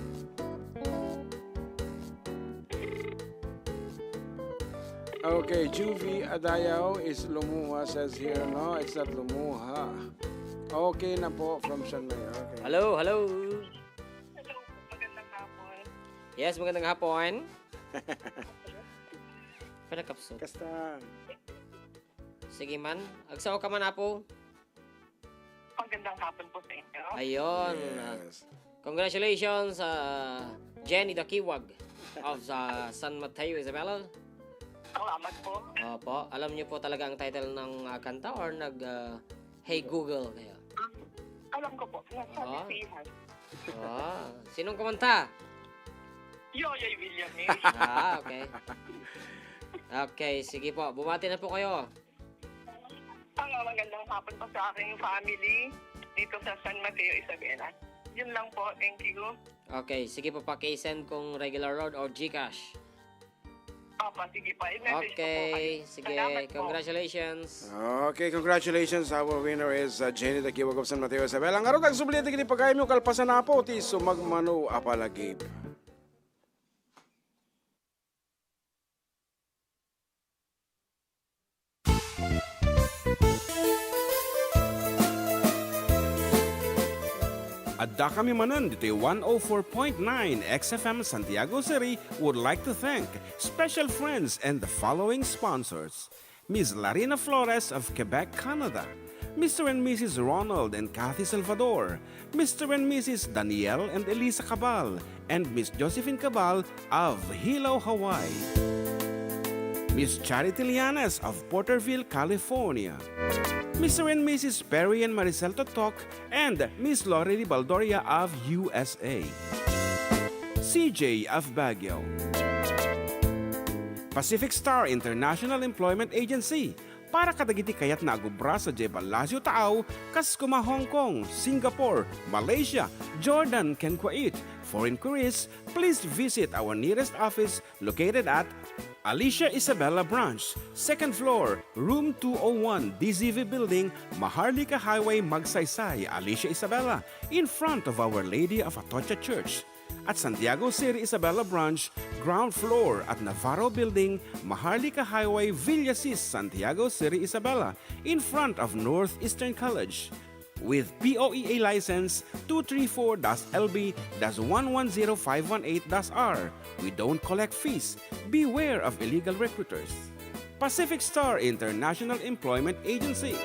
Okay, Juvie Adayaw is lumuha, says here. No, it's not lumuha. Okay na po, from San Mayor. Okay. Hello, hello. Hello, magandang hapon. Yes, magandang hapon. Pinakapsot. Kasta. Sige man. Agsao ka man, Apo. Magandang hapon po sa inyo. Ayun. Yes. Congratulations, ah, Jenny Dakiwag of, ah, San Mateo, Isabela. Salamat po. Opo. Alam niyo po talaga ang title ng, ah, kanta or nag, ah, Hey Google kayo? Alam ko po. Nasa Oo. Bisihan. Ah, sinong kumanta? Yoyoy Villanueva. Ah, okay. Okay, sige po. Bumati na po kayo. Ang magandang hapon po sa aking family dito sa San Mateo, Isabela. Yun lang po. Thank you. Okay, sige po, paki-send kung regular load or GCash. Opo, sige po. I-message ko po kayo. Okay, sige. Salamat po. Congratulations. Okay, congratulations. Our winner is uh, Jenny Dakiwag of San Mateo, Isabela. Ngarud, agsubli ti kini pagayam yo, kalpasan na po ti sumagmamano a palagip. Adda kami manen ditoy one oh four point nine X F M Santiago City would like to thank special friends and the following sponsors. Miss Larina Flores of Quebec, Canada, Mister and Missus Ronald and Kathy Salvador, Mister and Missus Daniel and Elisa Cabal, and Miss Josephine Cabal of Hilo, Hawaii, Miss Charity Lianes of Porterville, California, Mister and Missus Perry and Maricel Totok, and Miss Lorely Baldoria of U S A. C J of Baguio. Pacific Star International Employment Agency, para kadagiti kayatna a agubra sadiay Palacio Taaw, kas kuma Hong Kong, Singapore, Malaysia, Jordan, ken Kuwait. For inquiries, please visit our nearest office located at Alicia Isabela Branch, second floor, room two oh one, D Z V Building, Maharlika Highway, Magsaysay, Alicia Isabela, in front of Our Lady of Atocha Church. At Santiago City Isabela Branch, ground floor at Navarro Building, Maharlika Highway, Villasis, Santiago City Isabela, in front of Northeastern College. With P O E A license two three four dash L B dash one one zero five one eight dash R. We don't collect fees. Beware of illegal recruiters. Pacific Star International Employment Agency.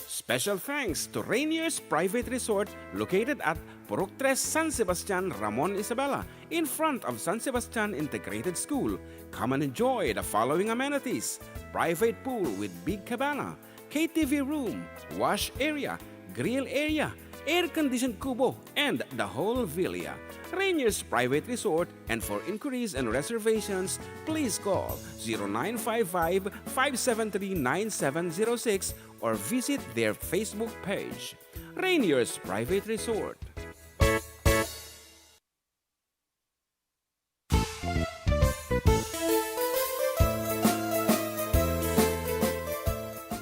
Special thanks to Rainier's Private Resort located at Purok Tres, San Sebastian, Ramon, Isabela, in front of San Sebastian Integrated School. Come and enjoy the following amenities: private pool with big cabana, K T V room, wash area, grill area, air-conditioned kubo, and the whole villa. Rainier's Private Resort, and for inquiries and reservations, please call zero nine five five, five seven three, nine seven zero six or visit their Facebook page. Rainier's Private Resort.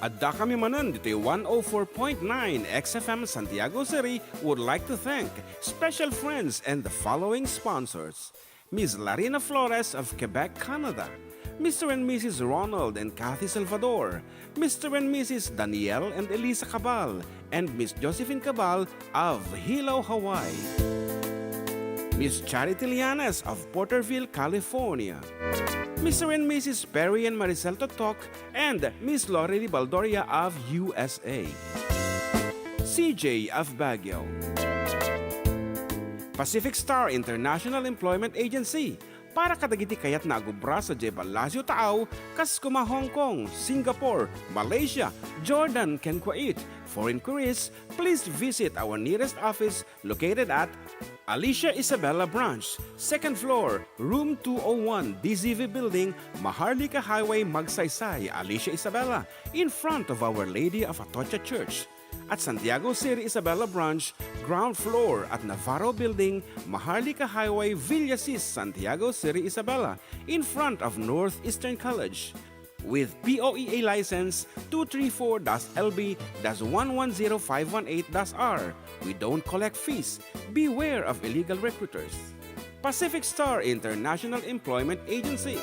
Addakami manen ditoy one oh four point nine X F M Santiago City would like to thank special friends and the following sponsors: Miss Larina Flores of Quebec, Canada, Mister and Missus Ronald and Kathy Salvador, Mister and Missus Daniel and Elisa Cabal, and Miss Josephine Cabal of Hilo, Hawaii. Miss Charity Lianes of Porterville, California. Mister and Missus Perry and Maricel Totok and Miss Lorely Baldoria of U S A. C J of Baguio. Pacific Star International Employment Agency, para kadagiti kayatna a agubra sadiay Palacio Taaw, kas koma Hong Kong, Singapore, Malaysia, Jordan, ken Kuwait. For inquiries, please visit our nearest office located at Alicia Isabela Branch, second floor, room two oh one, D Z V Building, Maharlika Highway, Magsaysay, Alicia Isabela, in front of Our Lady of Atocha Church. At Santiago City Isabela Branch, ground floor at Navarro Building, Maharlika Highway, Villasis, Santiago City Isabela, in front of Northeastern College. With P O E A license two three four dash L B dash one one zero five one eight dash R, we don't collect fees. Beware of illegal recruiters. Pacific Star International Employment Agency.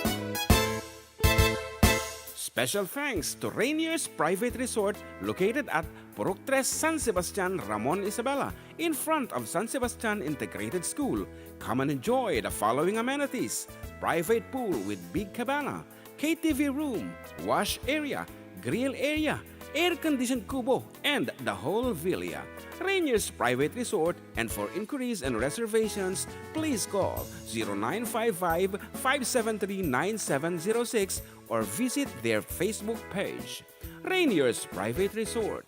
Special thanks to Rainier's Private Resort located at Purok Tres, San Sebastian, Ramon Isabela, in front of San Sebastian Integrated School. Come and enjoy the following amenities: private pool with big cabana, K T V room, wash area, grill area, air-conditioned kubo, and the whole villa. Rainier's Private Resort, and for inquiries and reservations, please call zero nine five five, five seven three, nine seven zero six or visit their Facebook page. Rainier's Private Resort.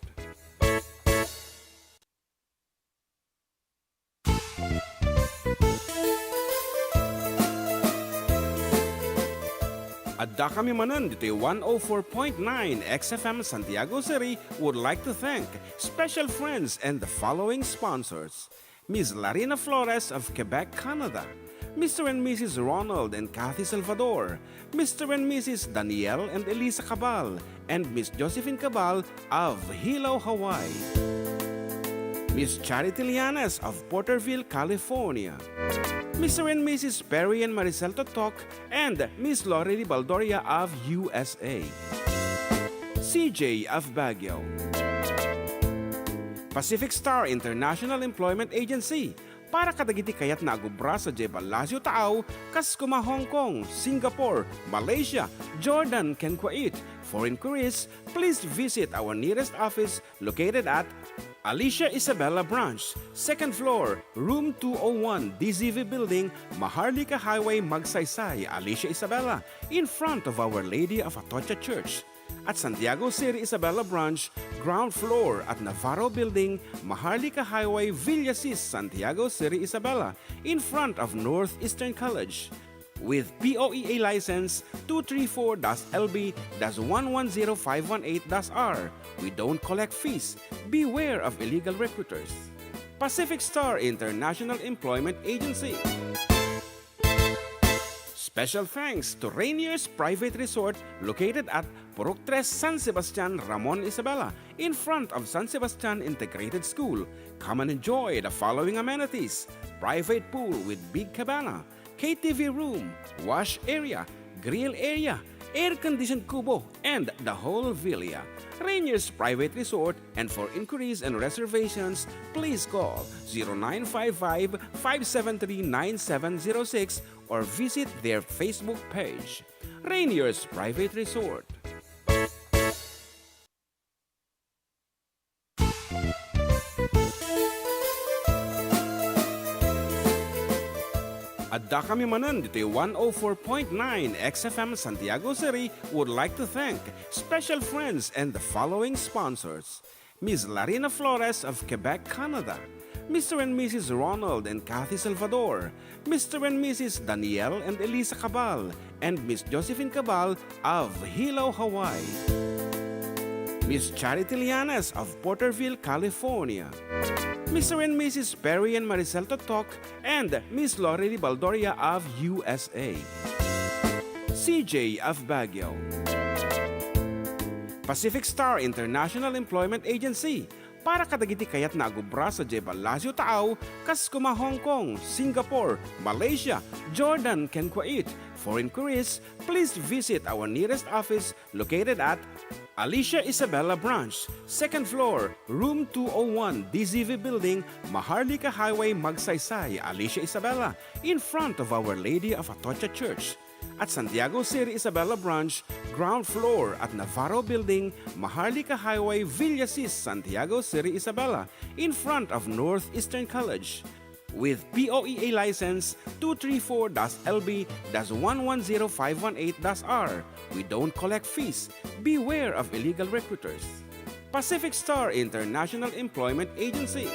Addakami manen ditoy one oh four point nine X F M Santiago City would like to thank special friends and the following sponsors: Miss Larina Flores of Quebec, Canada, Mister and Missus Ronald and Kathy Salvador, Mister and Missus Daniel and Elisa Cabal, and Miss Josephine Cabal of Hilo, Hawaii. Miss Charity Lianes of Porterville, California. Mister and Missus Perry and Maricel Totok and Miss Lorely Baldoria of U S A. C J of Baguio. Pacific Star International Employment Agency, para kadagiti kayatna a agubra sadiay Palacio Taaw, kas koma Hong Kong, Singapore, Malaysia, Jordan, ken Kuwait. For inquiries, please visit our nearest office located at Alicia Isabela Branch, second floor, room two oh one, D Z V Building, Maharlika Highway, Magsaysay, Alicia Isabela, in front of Our Lady of Atocha Church. At Santiago City Isabela Branch, ground floor at Navarro Building, Maharlika Highway, Villasis, Santiago City Isabela, in front of Northeastern College. With P O E A license two three four dash L B dash one one zero five one eight dash R, we don't collect fees. Beware of illegal recruiters. Pacific Star International Employment Agency. Special thanks to Rainier's Private Resort located at Purok Tres, San Sebastian, Ramon Isabela, in front of San Sebastian Integrated School. Come and enjoy the following amenities: private pool with big cabana, K T V room, wash area, grill area, air-conditioned kubo, and the whole villa. Rainier's Private Resort, and for inquiries and reservations, please call zero nine five five, five seven three, nine seven zero six or visit their Facebook page. Rainier's Private Resort. Addakami manen ditoy one oh four point nine X F M Santiago City would like to thank special friends and the following sponsors: Miss Larina Flores of Quebec, Canada, Mister and Missus Ronald and Kathy Salvador, Mister and Missus Daniel and Elisa Cabal, and Miss Josephine Cabal of Hilo, Hawaii, Miss Charity Lianes of Porterville, California, Mister and Missus Perry and Maricel Totok, and Miss Lorely Baldoria of U S A, C J of Baguio. Pacific Star International Employment Agency, para kadagiti kayatna a agubra sadiay Palacio Taaw, kas kuma Hong Kong, Singapore, Malaysia, Jordan, ken Kuwait. For inquiries, please visit our nearest office located at Alicia Isabela Branch, second floor, room two oh one, D Z V Building, Maharlika Highway, Magsaysay, Alicia Isabela, in front of Our Lady of Atocha Church. At Santiago City Isabela Branch, ground floor at Navarro Building, Maharlika Highway, Villasis, Santiago City Isabela, in front of Northeastern College. With P O E A license two three four dash L B dash one one zero five one eight dash R, we don't collect fees. Beware of illegal recruiters. Pacific Star International Employment Agency.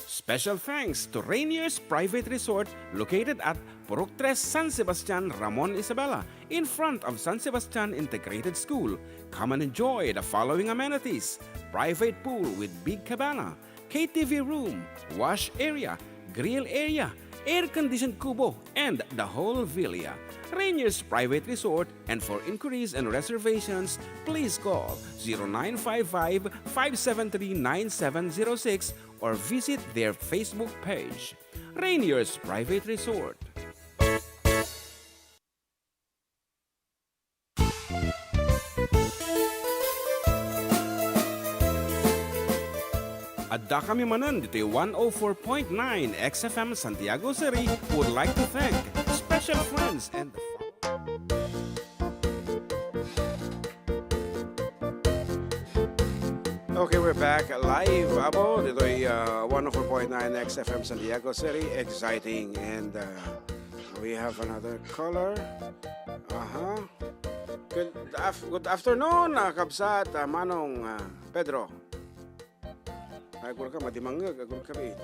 Special thanks to Rainier's Private Resort located at Purok Tres, San Sebastian, Ramon Isabela, in front of San Sebastian Integrated School. Come and enjoy the following amenities: private pool with big cabana, K T V room, wash area, grill area, air-conditioned kubo, and the whole villa. Rainier's Private Resort, and for inquiries and reservations, please call zero nine five five, five seven three, nine seven zero six or visit their Facebook page. Rainier's Private Resort. Adda kami manen ditoy one oh four point nine X F M Santiago City would like to thank special friends and the. Okay, we're back live, Apo, ditoy, uh, one oh four point nine X F M Santiago City. Exciting. And, uh, we have another caller. Aha. Good af-, good afternoon, ah, kabsat, ah, Manong, ah, Pedro. Ay, agurka, madimangeg, agurka, eh.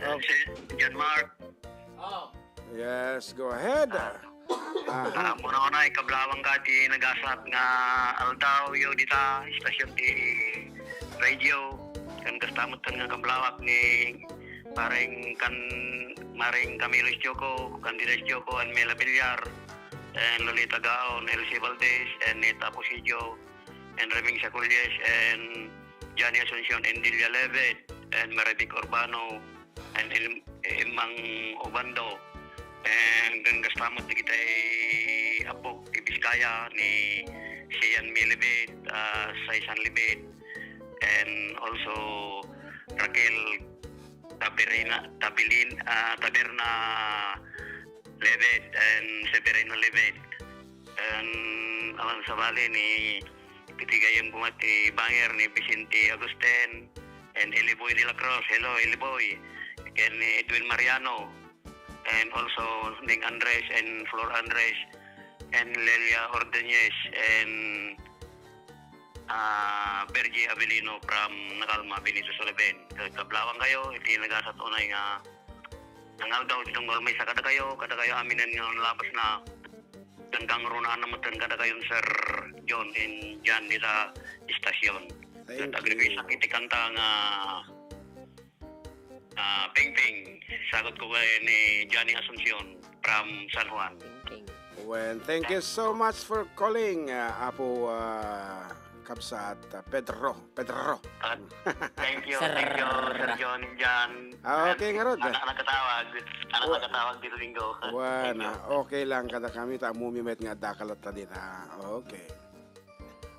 Ah, si John Mark. Yes, go ahead. Ah. Aha. Ah, una-una, ikablawang ka ti nagasat nga aldaw, yo, dita, istasyon ti radio. Ken kasta met ken nga kablawak ni Pareng kan-, Mareng Camilo Estioko, Candida Estioko, and Mela Villar, and Lolita Gaon, Elsie Valdez, and Neta Posidio, and Reming Saculles, and Johnny Asuncion, and Delia Levet, and Marivic Urbano, and El-, Emang Obando, and ken kasta met dagiti apok ti Biskaya ni Sian Milibet, ah, Saisan Libet, and also Raquel Taberina, Tabilin, ah, Taberna Lebed and Severino Lebed. And awan sabali ni iti gayyem koma ti banger ni Vicente Agusten and Eliboy de la Cruz. Hello, Eliboy. Ken ni Edwin Mariano. And also Ning Andres and Flor Andres and Lelia Ordonez and ah, Virgie Avelino from Nagalma, Benito Sullivan. Kablawang kayo, iti nagasat unay nga, nga aldaw, ti tunggal maysa kadakayo, kadakayo aminen nga labas na, hanggang runa na matan kadakayo, Sir John and Jan, dita istasyon. Thank you. Ket agrikuysak iti kanta nga Ah, Pingping, sagot ko kay ni Johnny Asuncion from San Juan. Pingping. Well, thank you so much for calling, ah, Apo, ah, Kabsat, ah, Pedro. Pedro. Ah, thank you, Sir. Thank you, Sir John, Jan. Ah, okay, ngarud. Anak nakatawag. Anak nakatawag dito linggo. Wen, ah, okay lang kadakami, ta ammom met nga adda ka latta dita. Okay.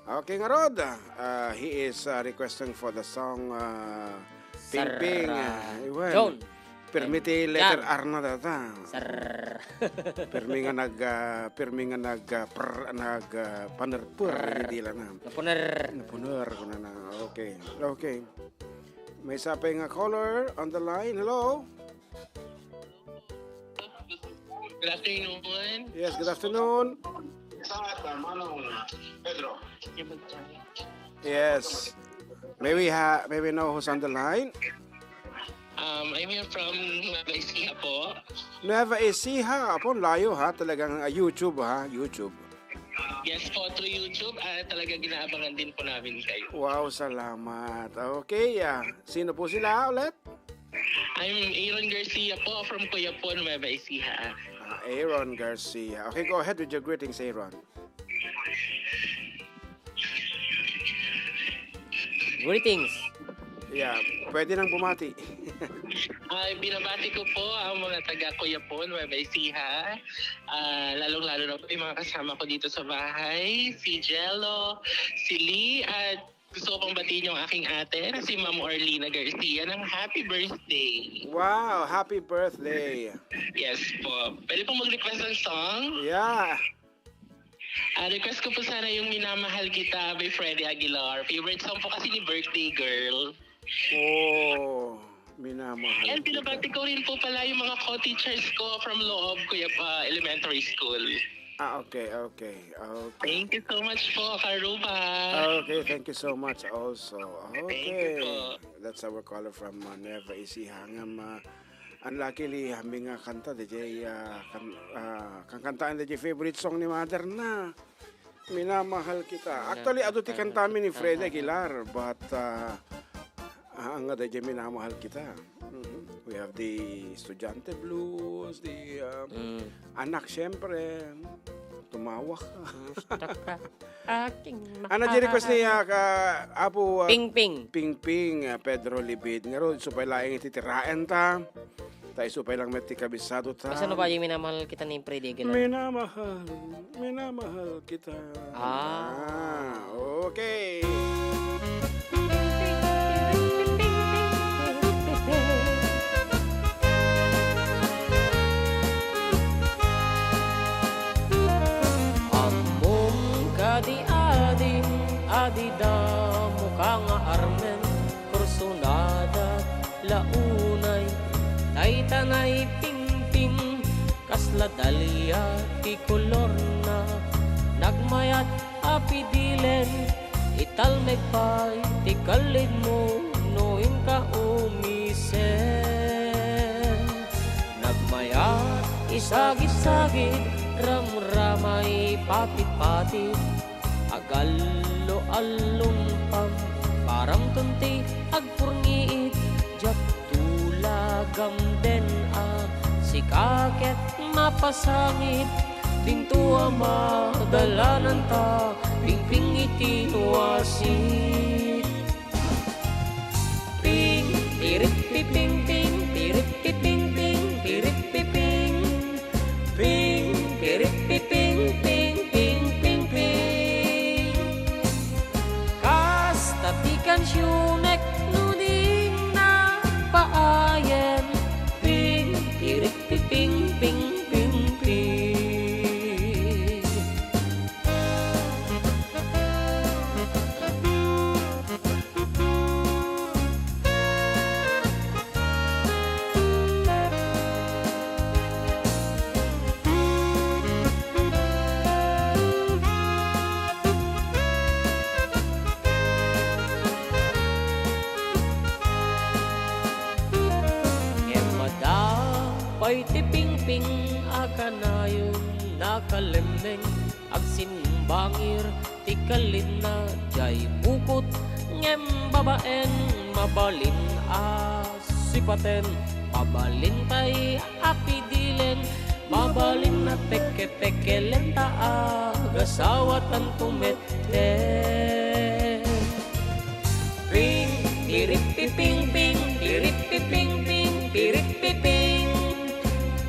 Okay, ngarud, ah, he is, ah, requesting for the song, ah, Sir, Pingping, ah, ah, Iwan. John. Permi ti letter R na data. Sir. Permi nga nag, ah, permi nga nag, ah, per-, nag, ah, panerper, Prr. Hindi lang na. Napuner. Napuner, kuna na. Okay. Okay. Maysa pay nga caller on the line. Hello? Good afternoon. Yes, good afternoon. Sa nga, Manong Pedro. Yes. May we ha-, may we know who's on the line? Um, I'm here from Nueva Ecija po. Nueva Ecija. Apo, layo ha. Talagang, ah, YouTube ha. YouTube. Yes po, through YouTube. Ah, talaga ginaabangan din po namin kayo. Wow, salamat. Okay, ah, sino po sila ulit? I'm Aaron Garcia po from Cuyapo, Nueva Ecija. Ah, Aaron Garcia. Okay, go ahead with your greetings, Aaron. Greetings. Yeah, pwede nang bumati. Ay, binabati ko po ang mga taga Cuyapo, Nueva Ecija. Ah, lalong-lalo na po yung mga kasama ko dito sa bahay, si Jello, si Lee, at gusto ko pong batiin yung aking ate na si Ma'am Orlina Garcia ng happy birthday. Wow, happy birthday. Yes po. Pwede pong mag-request ng song? Yeah. Ah, request ko po sana yung Minamahal Kita by Freddy Aguilar. Favorite song po kasi ni Birthday Girl. Oh, Minamahal Kita. And binabati ko rin po pala yung mga co-teachers ko from Loob, Cuyapo Elementary School. Ah, okay, okay, okay. Thank you so much po, Karuba. Okay, thank you so much also. Thank you po. Okay. That's our caller from, uh, Nueva Ecija. Ngem, uh, unluckily, hambi nga kanta, D J, uh, kan-, uh, kankantaan, D J, favorite song ni mother na. Minamahal Kita. Actually, adu ti kantami ni Freddy Aguilar, but, uh, Ah, nga daydiay Minamahal Kita. Mhm. We have the Estudiante Blues, the, um, Mm. Anak, siyempre, Tumawag Ka. Kumusta ka, aking Ano di request mahal? Niya ka, Apo, ah, Pingping. Pingping, ah, Pedro Libid. Ngarud, isu pay laeng iti tiraen ta. Ta isu pay lang met ti kabisado ta. Kasano ba yung Minamahal Kita ni Freddy Aguilar? Minamahal, minamahal kita. Ah. Ah, okay. Ammom kadi adi, adi damo ka nga armen, kursunada la unay, dayta nay pingping, kasla dalia ti kolorna, nagmayat a pidilen, italmek pay ti kallidmo no inka umisen. Nagmayat isagid-sagid, ramramay patipati, agallo-allom pam-, paramton ti agpurniit, diak tulagam den a sika ket mapasangit, dinto a madalananta, pingping iti nuasit. Ping, piripiping, ping, piripiping, ping, piripiping. Ping, piripiping, ping, ping, ping, ping. Kasta ti kansionek no dina paayen. Ping, piripiping, ping, ping, ping. Ngem adda pay ti pingping a kanayon nakalemmeng. Agsimbangir ti kallidna, diay bukot ngem babaen, mabalin a sipaten, mabalin pay a pidilen, mabalin a pekkepekkelen ta agasawatanto metten. Ping, piripiping, ping, piripiping, ping, piripiping.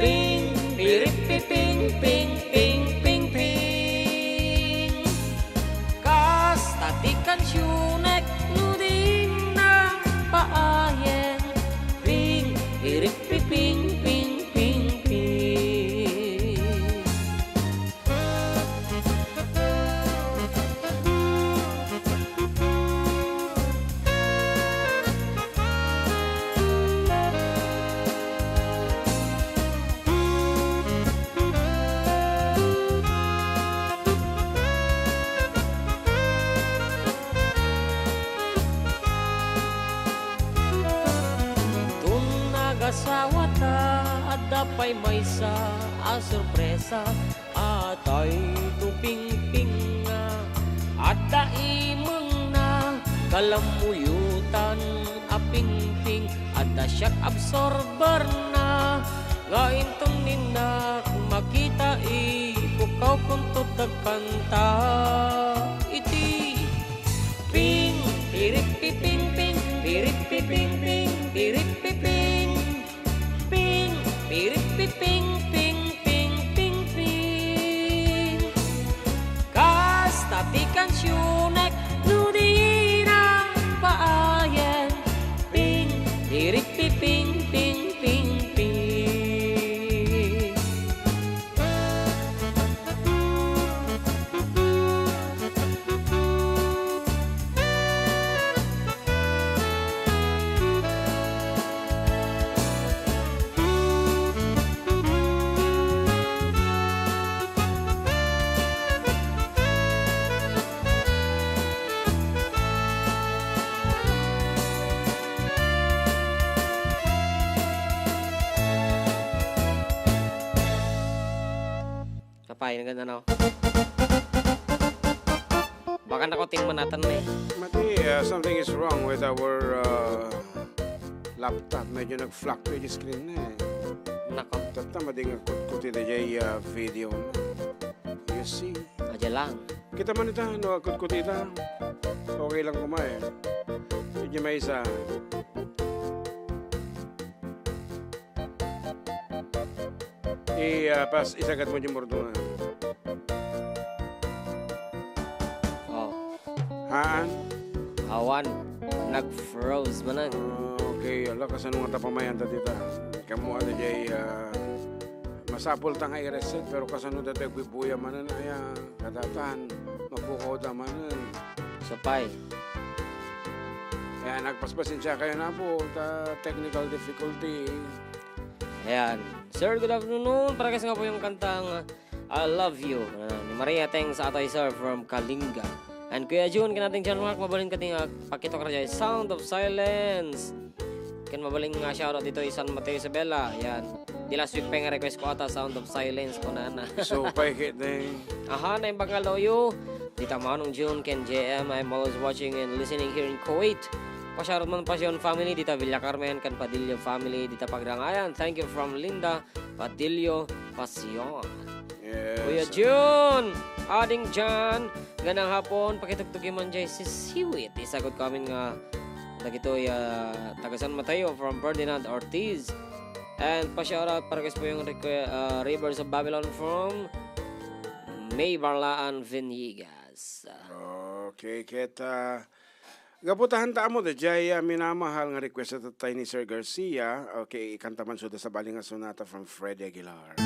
Ping, piripiping, ping, ping, ping, ping. Kasta ti kansionek no dina paayen. Ping, piripiping, ping, ping, ping. Asawata, adda pay maysa a sorpresa. Atay to pingping nga adda imengna, kalammuyotan a pingping, adda shock absorber na, nga inton ninnak makita, ipukaw kunto dagkanta iti ping, piripiping, ping, piripiping, ping, piripiping. Ping, piripiping, ping, ping, ping, ping. Kasta ti kansionek no di nang paayen. Ping, piripiping, ping, ping, ping. Apay, nagano? Baka nako ting manatan na eh. Mati, uh, something is wrong with our, uh, laptop. Medyo nag-fluctuate yung screen na eh. Nako. Tatta, madi nga kutkuti na jay, uh, video na. You see? Adya lang. Kita man ita, no, kutkuti ita. Okay lang kuma eh. Medyo may isa. I, ah, pas, isagad mo yung murdo nga. Oh. Haan? Awan. Nag-froze man ang. Ah, okay. Ala, kasano nga ta pamayan ta dita? Kamu, ano, jay, ah, masapul ta nga i-reset, pero kasano dati agbibuya manen, aya, kadatan, mapukaw ta manen. Sapay. Kaya nagpaspasensya kayo na po, ta technical difficulty. Ayan. Sir, good afternoon. Para kasi nga po yung kantang, uh, I Love You, uh, ni Maria. Thanks, Atay Sir, from Kalinga. And Kuya Jun, kinating John Mark, mabalin ka ting, uh, pakito ka dyan. Sound of Silence. Ken mabalin nga shoutout dito, San Mateo Isabela. Ayan. Di last week pa yung request ko ata, Sound of Silence ko na na. So, pay kit na eh. Aha, na yung bangaloyo. Dita Manong Jun, ken J M, I'm always watching and listening here in Kuwait. Pa-shoutout man Pasion family, dita Villa Carmen, ken Padillo family, dita Pagrangayan. Thank you from Linda Padillo Pasion. Yes. Kuya Jun, ading Jan, ganang hapon, pakitugtugi man jay si Siwit. Isagod ko amin nga dagitoy, ah, taga San Mateo from Ferdinand Ortiz. And pa-shoutout para po yung requ-, ah, Rivers of Babylon from May Barlaan Vinigas. Okay, ket, ah, gapu ta hanta ammo, dayjay, ah, minamahal nga request a tattay ni Sir Garcia. Okay, ikanta man suda sabali nga sonata from Freddy Aguilar.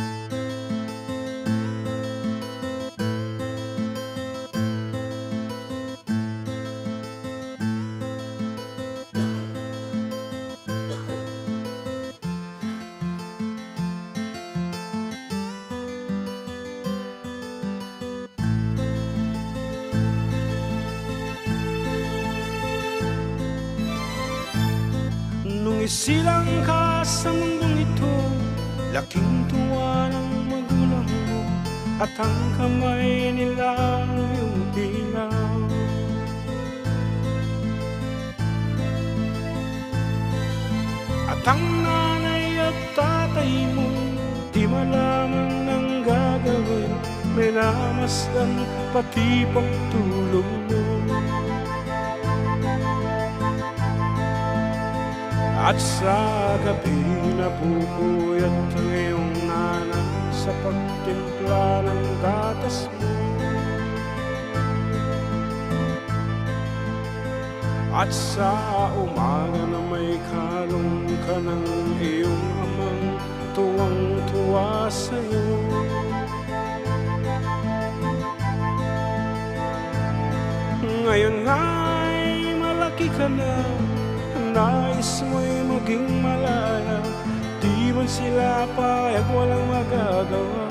Nung isilang ka sa mundong ito, laking tuwa ng magulang mo, at ang kamay nila ang iyong ilaw. At ang nanay at tatay mo, di malaman ang gagawin, minamasdan pati pagtulog mo. At sa gabi, napupuyat ang iyong nanay sa pagtimpla ng gatas mo. At sa umaga na may kalong ka ng iyong amang tuwang-tuwa sa'yo. Ngayon nga'y malaki ka na, nais mo'y maging malaya, di man sila payag, walang magagawa.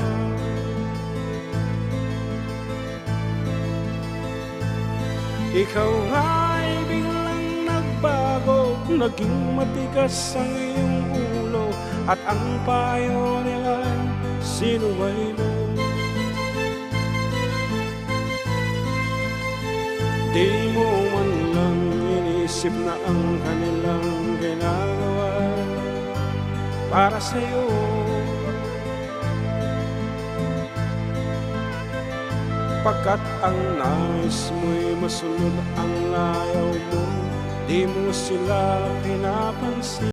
Ikaw nga'y biglang nagbago, naging matigas ang iyong ulo, At ang payo nila, sinuway mo. Di mo man lang inisip na ang kanilang ginagawa para sa'yo. Pagkat ang nais mo'y masunod ang ayaw mo, di mo sila pinapansin.